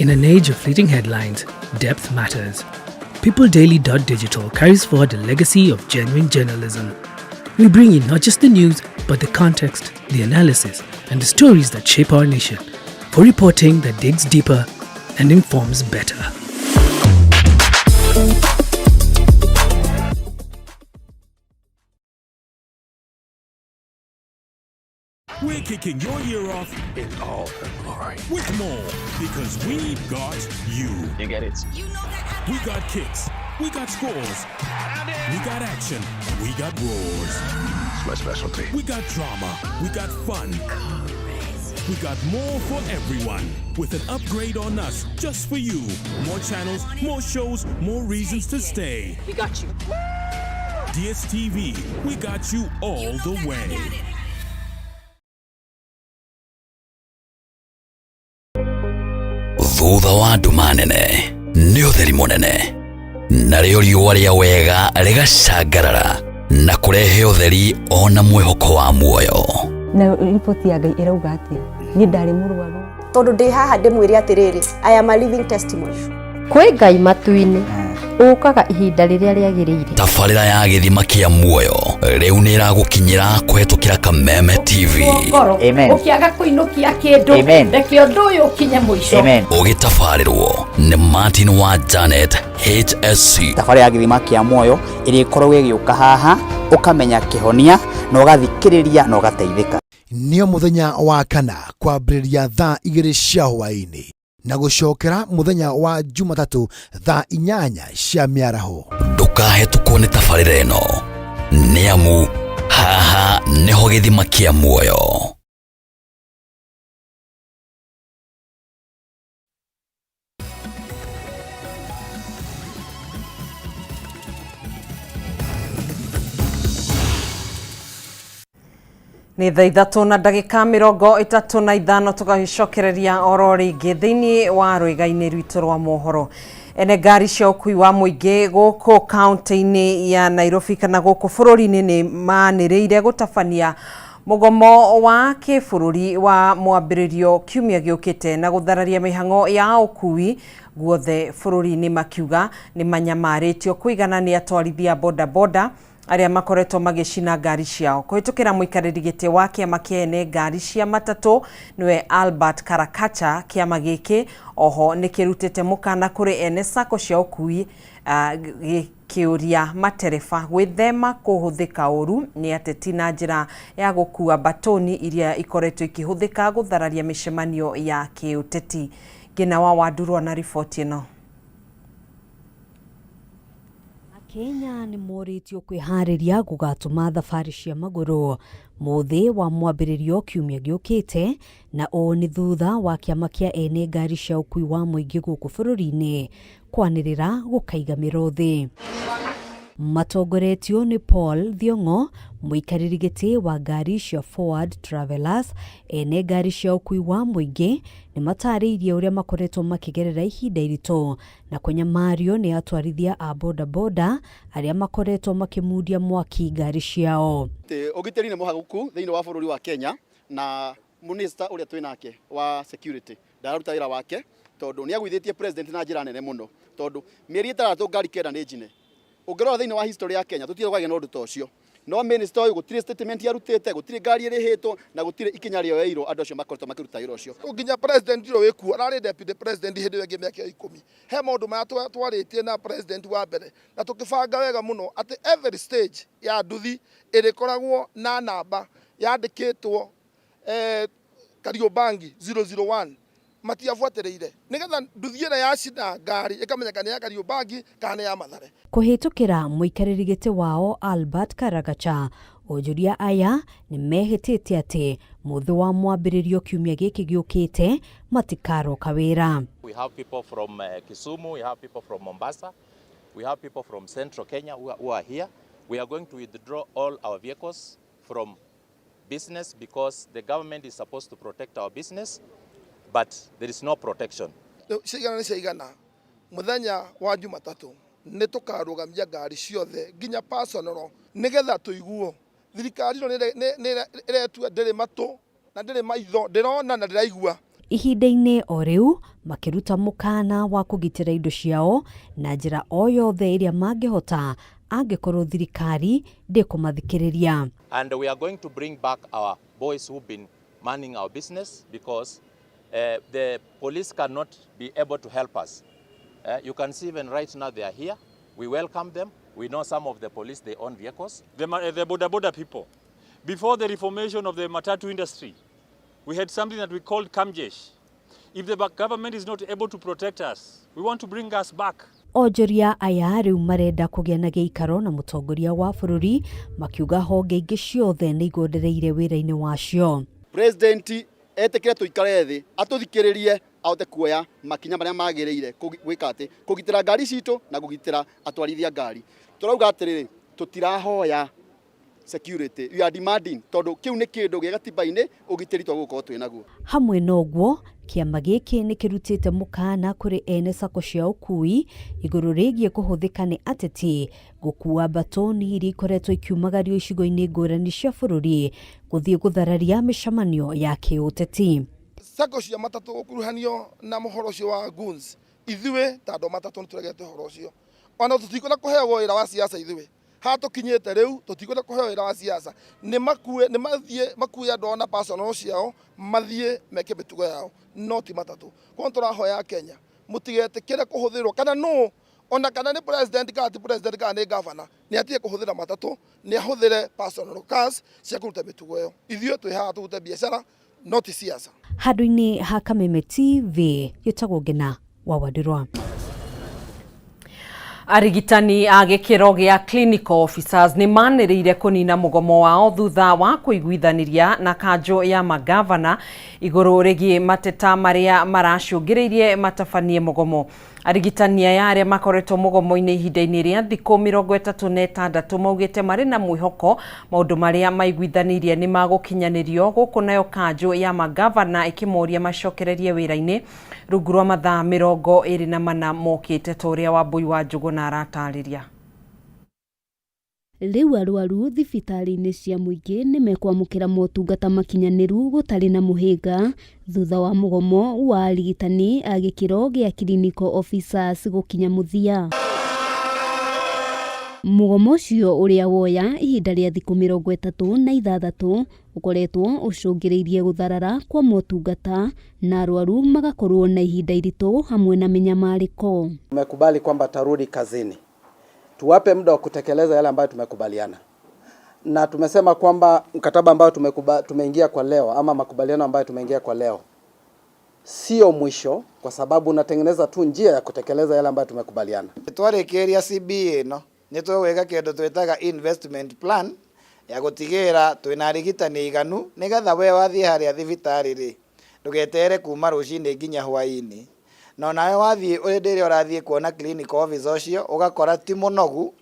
S9: In an age of fleeting headlines, depth matters. PeopleDaily.digital carries forward a legacy of genuine journalism. We bring you not just the news, but the context, the analysis, and the stories that shape our nation, for reporting that digs deeper and informs better.
S10: We're kicking your year off in all her glory with more, because we've got you.
S11: You get it.
S10: We got kicks. We got scores. We got action. We got roars.
S11: It's my specialty.
S10: We got drama. We got fun. We got more for everyone. With an upgrade on us just for you. More channels, more shows, more reasons to stay.
S6: We got you.
S10: DSTV, we got you all
S6: You know
S10: the
S6: that I
S10: way.
S6: got it.
S12: Thutha wa nduma nene nĩ ũtheri mũnene, narĩo riũa rĩa wega rĩgacangarara na kũrehe ũtheri ona mwĩhoko wa muoyo.
S13: Na riboti ya Ngai ĩrauga atĩa? Niĩ ndarĩ mũrwaru.
S14: Tondũ ndĩ haha ndĩmwĩre atĩrĩrĩ, I am a living testimony.
S15: Kwĩ Ngai matu-inĩ ũkaga ihinda rĩrĩa rĩagĩrĩire.
S12: Tabarĩra ya gĩthima kĩa muoyo rĩu nĩ ĩragũkinyĩra kũhetũkĩra Kameme TV.
S21: Ngoro
S12: Amen.
S21: ũkĩaga kũinũkia kĩndũ,
S12: Amen.
S21: reke ũndũ ũyũ ũkinye mũico.
S12: Ũgĩtabarĩrwo nĩ Martin wa Janet HSC.
S17: Tabarĩra ya gĩthima kĩa muoyo ĩrĩkoragwo ĩgĩũka haha, ũkamenya kĩhonia na ũgathikĩrĩria na ũgateithĩka.
S18: Nĩo mũthenya wa kana kwambĩrĩria thaa 2 cia hwaĩ-inĩ na gũcokera mũthenya wa Jumatatũ thaa 8 cia mĩaraho.
S12: Ndũkahetũkwo nĩ tabarĩra ĩno, nĩ amu haha nĩho gĩthima kĩa muoyo.
S1: Nĩ thaa 3 na ndagĩka 35, tũgagĩcokereria oro rĩngĩ thĩinĩ wa rwĩga-inĩ rwitũ rwa mohoro. Ene ngari cia ũkui wa mũingĩ gũkũ kaunti-inĩ ya Nairobi kana gũkũ bũrũri-inĩ nĩ manĩrĩire gũtabania mũgomo wa kĩbũrũri wa mwambĩrĩrio kiumia gĩũkĩte na gũthararia mĩhang'o ya ũkui guothe bũrũri-inĩ, makiuga nĩ manyamarĩtio kũigana nĩ atwarithia bodaboda arĩa makoretwo magĩcina ngari ciao. Kũhĩtũkĩra mũikarĩri gĩtĩ wa kĩama kĩa ene ngari cia matatũ, nĩwe Albert Karakacha, kĩama gĩkĩ oho nĩ kĩrutĩte mũkana kũrĩ ene sacco cia ũkui, gĩkĩũria matereba gwĩthema kũhũthĩka ũru nĩ ateti na njĩra ya gũkua batoni iria ikoretwo ikĩhũthĩka gũthararia mĩcemanio ya kĩũteti. Ngina wa Wandurwa na riboti ĩno.
S2: Kenya nĩ morĩtio kwĩharĩria gũgatũma thabarĩ cia magũrũ mũthĩ wa mwambĩrĩrio kiumia gĩũkĩte, na ũũ nĩ thutha wa kĩama kĩa ene ngari cia ũkui wa mũingĩ gũkũ bũrũri-inĩ kwanĩrĩra gũkaiga mĩro thĩ. Matongoretio nĩ Paul Thiong'o, mũikarĩri gĩtĩ wa ngari cia Forward Travelers, ene ngari cia ũkui wa mũingĩ nĩ matarĩirie ũrĩa makoretwo makĩgerera ihinda iritũ na kũnyamario nĩ atwarithia a bodaboda arĩa makoretwo makĩmundia mwaki ngari ciao.
S3: Ũgitĩri nĩ mũhagũku thĩinĩ wa bũrũri wa Kenya, na minister ũrĩa twĩ nake wa security ndararuta wĩra wake, tondũ nĩ agũithĩtie president na njĩra nene mũno, tondũ mĩeri 6 ngari 9 nĩ njine. Ũngĩrora thĩinĩ wa history ya Kenya, tũtirĩ kwagĩa na ũndũ ta ũcio. No minister ũyũ gũtirĩ statement arutĩte, gũtirĩ ngari ĩrĩhĩtwo, na gũtirĩ ikinya rĩoeirwo andũ acio makoretwo makĩruta wĩra ũcio.
S4: Nginya president ũrĩa wĩkuo ararĩ deputy president hĩndĩ ĩyo ĩngĩ mĩaka 10. He maũndũ marĩa twarĩtie na president wa mbere na tũkĩbanga wega mũno atĩ every stage ya nduthi ĩrĩkoragwo na namba yandĩkĩtwo, Kariobangi 001. Matiabuatĩrĩire nĩgetha nduthi ĩrĩa yacina ngari ĩkamenyeka nĩ ya Kariobangi kana nĩ ya Mathare.
S2: Kũhĩtũkĩra mũikarĩri gĩtĩ wao Albert Karakacha, onjoria aya nĩ mehĩtĩte atĩ mũthĩ wa mwambĩrĩrio kiumia gĩkĩ gĩũkĩte matikaroka wĩra.
S5: We have people from Kisumu, we have people from Mombasa, we have people from Central Kenya who are here. We are going to withdraw all our vehicles from business because the government is supposed to protect our business, but there is no protection.
S4: Ciigana nĩ ciaigana, mũthenya wa Jumatatũ nĩ tũkarũgamia ngari ciothe nginya personal, nĩgetha tũiguo thirikari ĩno nĩ ĩretua ndĩrĩ matũ na ndĩrĩ maitho, ndĩrona na ndĩraigua.
S2: Ihinda-inĩ o rĩu makĩruta mũkana wa kũgitĩra indo ciao na njĩra o yothe ĩrĩa mangĩhota angĩkorwo thirikari ndĩkũmathikĩrĩria.
S5: And we are going to bring back our boys who've been manning our business because the police cannot be able to help us. You can see even right now they are here. We welcome them. We know some of the police, they own vehicles.
S7: The boda boda people. Before the reformation of the matatu industry, we had something that we called Kamjesh. If the government is not able to protect us, we want to bring us back.
S2: Onjoria aya rĩu marenda kũgĩa na gĩikaro na mũtongoria wa bũrũri, makiuga honge ingĩ ciothe nĩ igondereire wĩra-inĩ wacio.
S3: President etĩkĩre tũikare thĩ, atũthikĩrĩrie, ahote kuoya makinya marĩa magĩrĩire gwĩka atĩ kũgitĩra ngari citũ na kũgitĩra atwarithia ngari. Tũrauga atĩrĩrĩ, tũtirahoya security, we are demanding, tondũ kĩu nĩ kĩndũ gĩa gatiba-inĩ, ũgitĩri twagũkorwo twĩ naguo.
S2: Hamwe na ũguo, kĩama gĩkĩ nĩ kĩrutĩte mũkana kũrĩ ene sacco cia ũkui igũrũ rĩgiĩ kũhũthĩka nĩ ateti gũkua batoni iria ikoretwo ikiumagario icigo-inĩ ngũrani cia bũrũri gũthiĩ gũthararia mĩcemanio ya kĩũteti.
S4: Sacco cia matatũ gũkuruhanio na mũhoro ũcio wa goons, ithuĩ ta andũ matatũ nĩ tũregete ũhoro ũcio. Ona tũtikwenda kũheagwo wĩra wa siasa. Ithuĩ haha tũkinyĩte rĩu tũtikwenda kũheo wĩra wa siasa. Nĩ makue, nĩ mathiĩ makue andũ ao na personal ciao, mathiĩ meke mĩtugo yao, no ti matatũ. Koguo tũrahoya Kenya mũtigetĩkĩre kũhũthĩrwo kana nũ, ona kana nĩ president kana ti president kana nĩ governor, nĩ atige kũhũthĩra matatũ, nĩ ahũthĩre personal cars cia kũruta mĩtugo ĩyo. Ithuĩ twĩ haha tũrute biacara, no ti siasa.
S2: Handũ-inĩ ha Kameme TV, gĩtagwo Ngina wa Wandirwa.
S1: Arigitani a gĩkĩro gĩa clinical officers nĩ manĩrĩire kũnina mũgomo wao thutha wa kũiguithanĩria na kanjũ ya magavana igũrũ rĩgiĩ mateta marĩa maracũngĩrĩirie matabanie mũgomo. Arigitani aya arĩa makoretwo mũgomo-inĩ ihinda-inĩ rĩa thikũ 36 maugĩte marĩ na mwĩhoko maũndũ marĩa maiguithanĩirie nĩ magũkinyanĩrio, gũkũ nayo kanjũ ya magavana ĩkĩmoria macokererie wĩra-inĩ rungu rwa mathaa 24 mokĩte ta ũrĩa Wambui wa Njũgũna aratarĩria.
S8: Rĩu arwaru thibitarĩ-inĩ cia mũingĩ nĩ mekwamũkĩra motungata makinyanĩru gũtarĩ na mũhĩnga thutha wa mũgomo wa arigitani a gĩkĩro gĩa clinical officers gũkinya mũthia. Mũgomo ũcio ũrĩa woya ihinda rĩa thikũ 36 ũkoretwo ũcũngĩrĩirie gũtharara kwa motungata na arwaru magakorwo na ihinda iritũ hamwe na mĩnyamarĩko.
S11: Tumekubali kwamba tarudi kazini, tuwape muda wa kutekeleza yale ambayo tumekubaliana, na tumesema kwamba mkataba ambao tumeingia kwa leo ama makubaliano ambayo tumeingia kwa leo sio mwisho, kwa sababu unatengeneza tu njia ya kutekeleza yale ambayo tumekubaliana.
S16: Twarikiria CBA no nĩ tũgwĩka kĩndũ twĩtaga investment plan ya gũtigĩrĩra twĩna arigitani aiganu nĩgetha we wathiĩ harĩa thibitarĩ rĩ ndũgeterere kuma rũcinĩ nginya hwaĩ-inĩ, na onawe wathiĩ hĩndĩ ĩrĩa ũrathiĩ kuona clinical officer ũcio ũgakora ti mũnogu,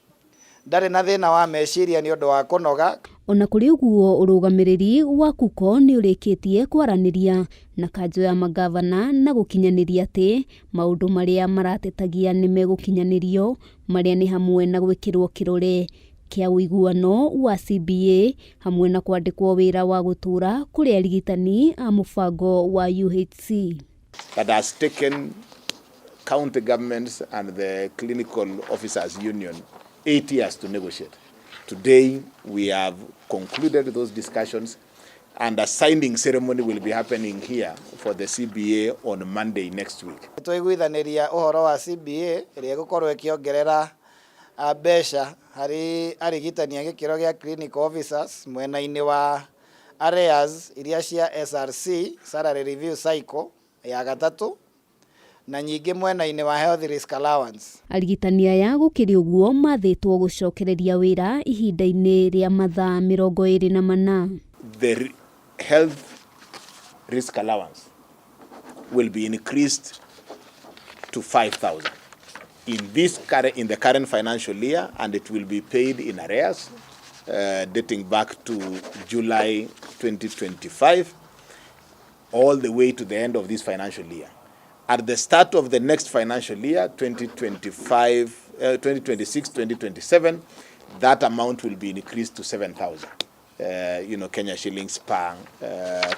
S16: ndarĩ na thĩna wa meciria nĩ ũndũ wa kũnoga.
S8: Ona kũrĩ ũguo ũrũgamĩrĩri wa KUCO nĩ ũrĩkĩtie kwaranĩria na kanjũ ya magavana na gũkinyanĩria atĩ maũndũ marĩa maratetagia nĩ megũkinyanĩrio, marĩa nĩ hamwe na gwĩkĩrwo kĩrore kĩa ũiguano wa CBA hamwe na kwandĩkwo wĩra wa gũtũũra kũrĩ arigitani a mũbango wa UHC.
S30: That has taken county governments and the Clinical Officers Union 8 years to negotiate. Today, we have concluded those discussions, and a signing ceremony will be happening here for the CBA on Monday next week.
S16: Twaiguithanĩria ũhoro wa CBA ĩrĩa ĩgũkorwo ĩkĩongerera mbeca harĩ arigitani a gĩkĩro gĩa clinical officers mwena-inĩ wa arrears iria cia SRC, salary review cycle ya gatatũ, na nyingĩ mwena-inĩ wa health risk allowance.
S8: Arigitani aya gũkĩrĩ ũguo mathĩtwo gũcokereria wĩra ihinda-inĩ rĩa mathaa 24.
S30: The health risk allowance will be increased to 5,000 in the current financial year, and it will be paid in arrears dating back to July 2025 all the way to the end of this financial year. At the start of the next financial year, 2025, 2026, 2027, that amount will be increased to 7,000 Kenya shillings per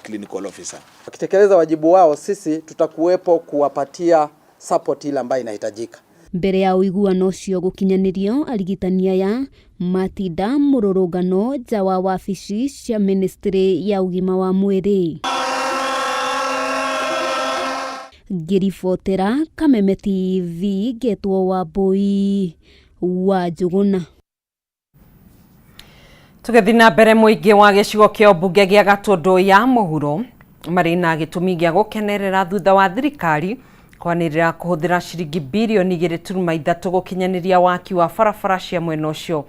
S30: clinical officer.
S11: Wakitekeleza wajibu wao, sisi tutakuwepo kuwapatia support ile ambayo inahitajika.
S8: Mbere ya ũiguano ũcio gũkinyanĩrio, arigitani aya matinda mũrũrũngano nja wa wabici cia ministry ya ũgima wa mwĩrĩ. Ngĩribotera Kameme TV ngetwo Wambui wa Njũgũna.
S1: Tũgĩthiĩ na mbere, mũingĩ wa gĩcigo kĩa ũmbunge gĩa Gatũndũ ya mũhuro marĩ na gĩtũmi gĩa gũkenerera thutha wa thirikari kwanĩrĩra kũhũthĩra ciringi birioni 2.3 gũkinyanĩria waki wa barabara cia mwena ũcio.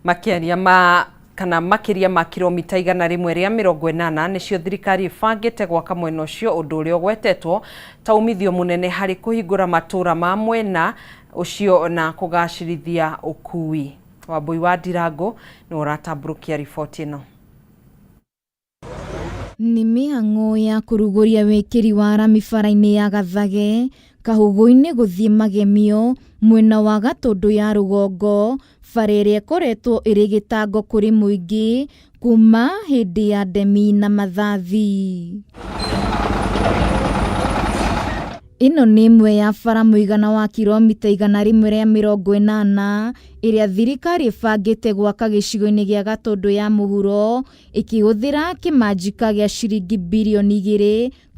S1: Makĩria ma kana makĩria ma kilomita 180 nĩcio thirikari ĩbangĩte gwaka mwena ũcio, ũndũ ũrĩa ũgwetetwo ta umithio mũnene harĩ kũhingũra matũũra ma mwena ũcio na kũgacĩrithia ũkui. Wambui wa Ndirango nĩwe ũratambũrũkia riboti ĩno.
S19: Nĩ mĩhang'o ya kũrugũria wĩkĩri wa rami bara-inĩ ya Gathage Kahũgũ-inĩ gũthiĩ Magemio mwena wa Gatũndũ ya rũgongo, bara ĩrĩa ĩkoretwo ĩrĩ gĩtango kũrĩ mũingĩ kuma hĩndĩ ya ndemi na mathathi. Ĩno nĩ ĩmwe ya bara mũigana wa kilomita 180 ĩrĩa thirikari ĩbangĩte gwaka gĩcigo-inĩ gĩa Gatũndũ ya mũhuro ĩkĩhũthĩra kĩmanjĩka gĩa ciringi birioni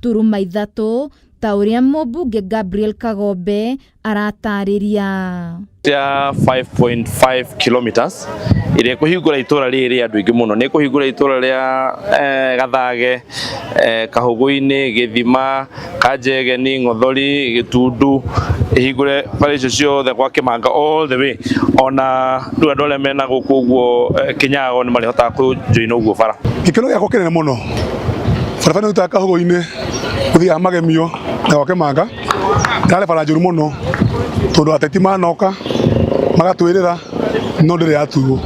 S19: 2.3 ta ũrĩa mũmbunge Gabriel Kagombe aratarĩria.
S20: Ya 5.5 kilometers ĩrĩa ĩkũhingũra itũra rĩrĩ rĩa andũ aingĩ mũno, nĩ ĩkũhingũra itũra rĩa Gathage, Kahũgũ-inĩ, Gĩthima, Kanjegeni, Ng'othori, Gĩtundu, ĩhingũre bara icio ciothe gwa Kĩmanga all the way, ona rĩu andũ arĩa mena gũkũ ũguo Kĩnyago nĩ marĩhotaga kũjoina ũguo bara.
S22: Gĩkeno gĩakwa kĩnene mũno, barabara ĩno ĩrutaga Kahũgũ-inĩ gũthiĩ Magemio na gwa Kĩmanga
S9: Yarĩ bara njũru mũno tondũ ateti manoka magatwĩrĩra no ndĩrĩ yaturwo.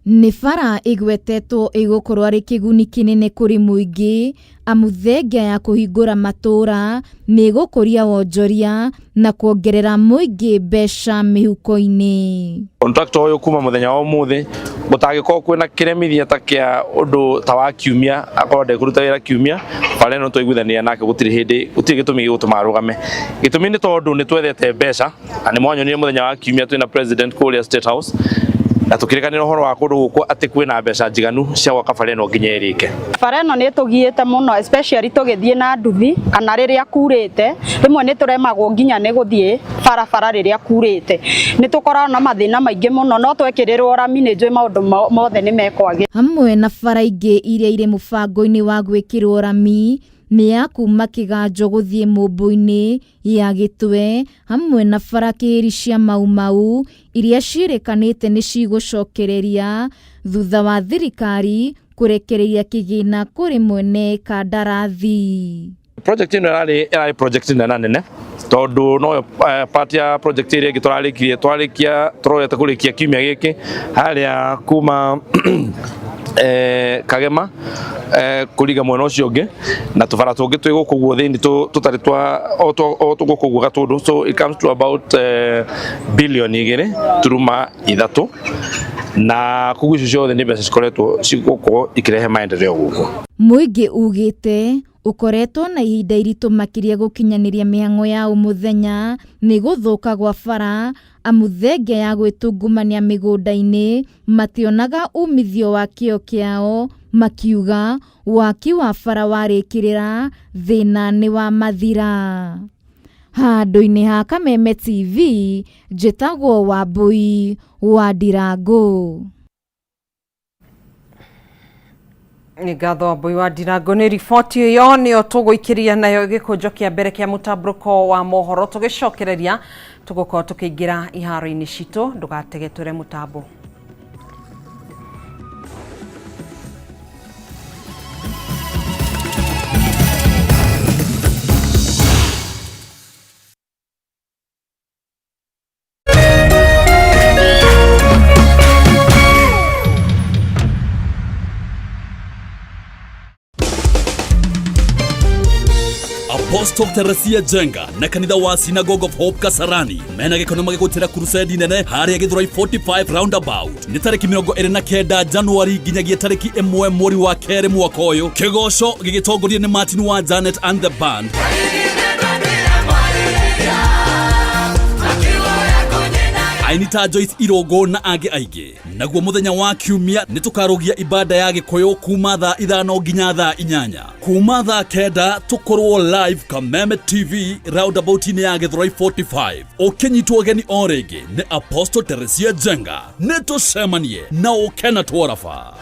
S19: Nĩ bara ĩgwetetwo ĩgũkorwo arĩ kĩguni kĩnene kũrĩ mũingĩ amu thengia ya kũhingũra matũũra nĩ ĩgũkũria wonjoria na kuongerera mũingĩ mbeca mĩhuko-inĩ.
S20: Contractor ũyũ kuma mũthenya wa ũmũthĩ gũtangĩkorwo kwĩna kĩremithia ta kĩa ũndũ ta wa kiumia, akorwo ndekũruta wĩra kiumia, bara ĩno twaiguithania nake gũtirĩ hĩndĩ, gũtirĩ gĩtũmi gĩgũtũma arũgame. Gĩtũmi nĩ tondũ nĩ twethete mbeca na nĩ mwanyonire mũthenya wa kiumia twĩna president kũrĩa State House na tũkĩrĩkanĩra ũhoro wa kũndũ gũkũ atĩ kwĩna mbeca njiganu cia gwaka bara ĩno nginya ĩrĩke.
S10: Bara ĩno nĩ ĩtũgiĩte mũno especially tũgĩthiĩ na nduthi kana rĩrĩa kurĩte, rĩmwe nĩ tũremagwo nginya nĩ gũthiĩ barabara rĩrĩa kurĩte. Nĩ tũkoragwo na mathĩna maingĩ mũno no twekĩrĩrwo rami nĩ njũĩ maũndũ mothe nĩ mekwagĩra.
S19: Hamwe na bara ingĩ iria irĩ mũbango-inĩ wa gwĩkĩrwo rami nĩ ya kuma Kĩganjo gũthiĩ Mũmbũ-inĩ, ya Gĩtwe hamwe na bara Kĩhĩri cia Mau Mau iria ciĩrĩkanĩte nĩ cigũcokereria thutha wa thirikari kũrekereria kĩgĩna kũrĩ mwene kandarathi.
S20: Project ĩno ĩrarĩ ĩrarĩ project nene nene tondũ noyo part ya project ĩrĩa ĩngĩ tũrarĩkirie twarĩkia tũrorete kũrĩkia kiumia gĩkĩ harĩa kuma Kagema kũringa mwena ũcio ũngĩ na tũbara tũngĩ twĩ gũkũ guo thĩinĩ tũtarĩ twa o gũkũ guo Gatũndũ, so it comes to about billion 2.3 na koguo icio ciothe nĩ mbeca cikoretwo cigũkorwo ikĩrehe maendeleo gũkũ.
S19: Mũingĩ ugĩte ũkoretwo na ihinda iritũ makĩria gũkinyanĩria mĩhang'o ya o mũthenya nĩ gũthũka gwa bara amu thengia ya gwĩtungumania mĩgũnda-inĩ mationaga umithio wa kĩo kĩao, makiuga waki wa bara warĩkĩrĩra thĩna nĩ wa mathira. Handũ-inĩ ha Kameme TV, njĩtagwo Wambui wa Ndirangũ.
S1: Nĩ ngatho Wambui wa Ndirangũ nĩ riboti ĩyo nĩyo tũgũikĩria nayo gĩkũnjo kĩa mbere kĩa mũtambũrũko wa mohoro. Tũgĩcokereria tũgũkorwo tũkĩingĩra iharo-inĩ citũ, ndũgatege twĩre mũtambo.
S12: Apostle Teresia Jenga na kanitha wa Synagogue of Hope Kasarani mena gĩkeno magĩgũtĩra crusade nene harĩa Gĩthũrai 45 roundabout nĩ tarĩki 29 Januari nginyagia tarĩki 1 mweri wa kerĩ mwaka ũyũ. Kĩgoco gĩgĩtongorio nĩ Martin wa Janet and the band. Aini ta Joyce Irũngũ na angĩ aingĩ. Naguo mũthenya wa kiumia nĩ tũkarũgia ibada ya Gĩkũyũ kuma thaa 5 nginya thaa 8. Kuma thaa 9 tũkorwo live Kameme TV roundabout-inĩ ya Gĩthũrai 45. Ũkĩnyitwo ũgeni o rĩngĩ nĩ Apostle Teresia Jenga. Nĩ tũcemanie na ũke na twaraba.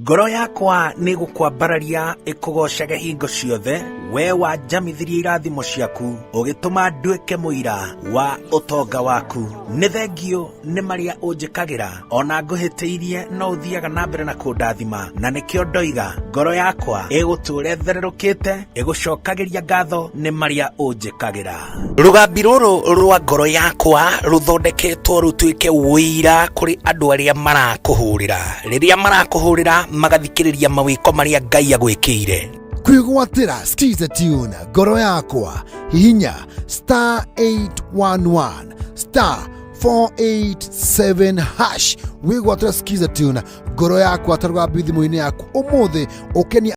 S22: Ngoro yakwa nĩ gũkwambararia ĩkũgocage hingo ciothe, we wanjamithirie irathimo ciaku, ũgĩtũma nduĩke mũira wa ũtonga waku. Nĩ thengio nĩ marĩa ũnjĩkagĩra, ona ngũhĩtĩirie no ũthiaga na mbere na kũndathima, na nĩkĩo ndoiga ngoro yakwa ĩgũtũũra ĩthererũkĩte, ĩgũcokagĩria ngatho nĩ marĩa ũnjĩkagĩra. Rũgambi rũrũ rwa ngoro yakwa rũthondeketwo rũtuĩke ũira kũrĩ andũ arĩa marakũhũrĩra. Rĩrĩa marakũhũrĩra magathikĩrĩria mawĩko marĩa Ngai agwĩkĩire.
S18: Kwĩgwatĩra Skiza Tune ngoro yakwa hihinya star 811 star 487 hash wĩgwatĩra Skiza Tune ngoro yakwa ta rũgambi thimũ-inĩ yaku ũmũthĩ ũkenia.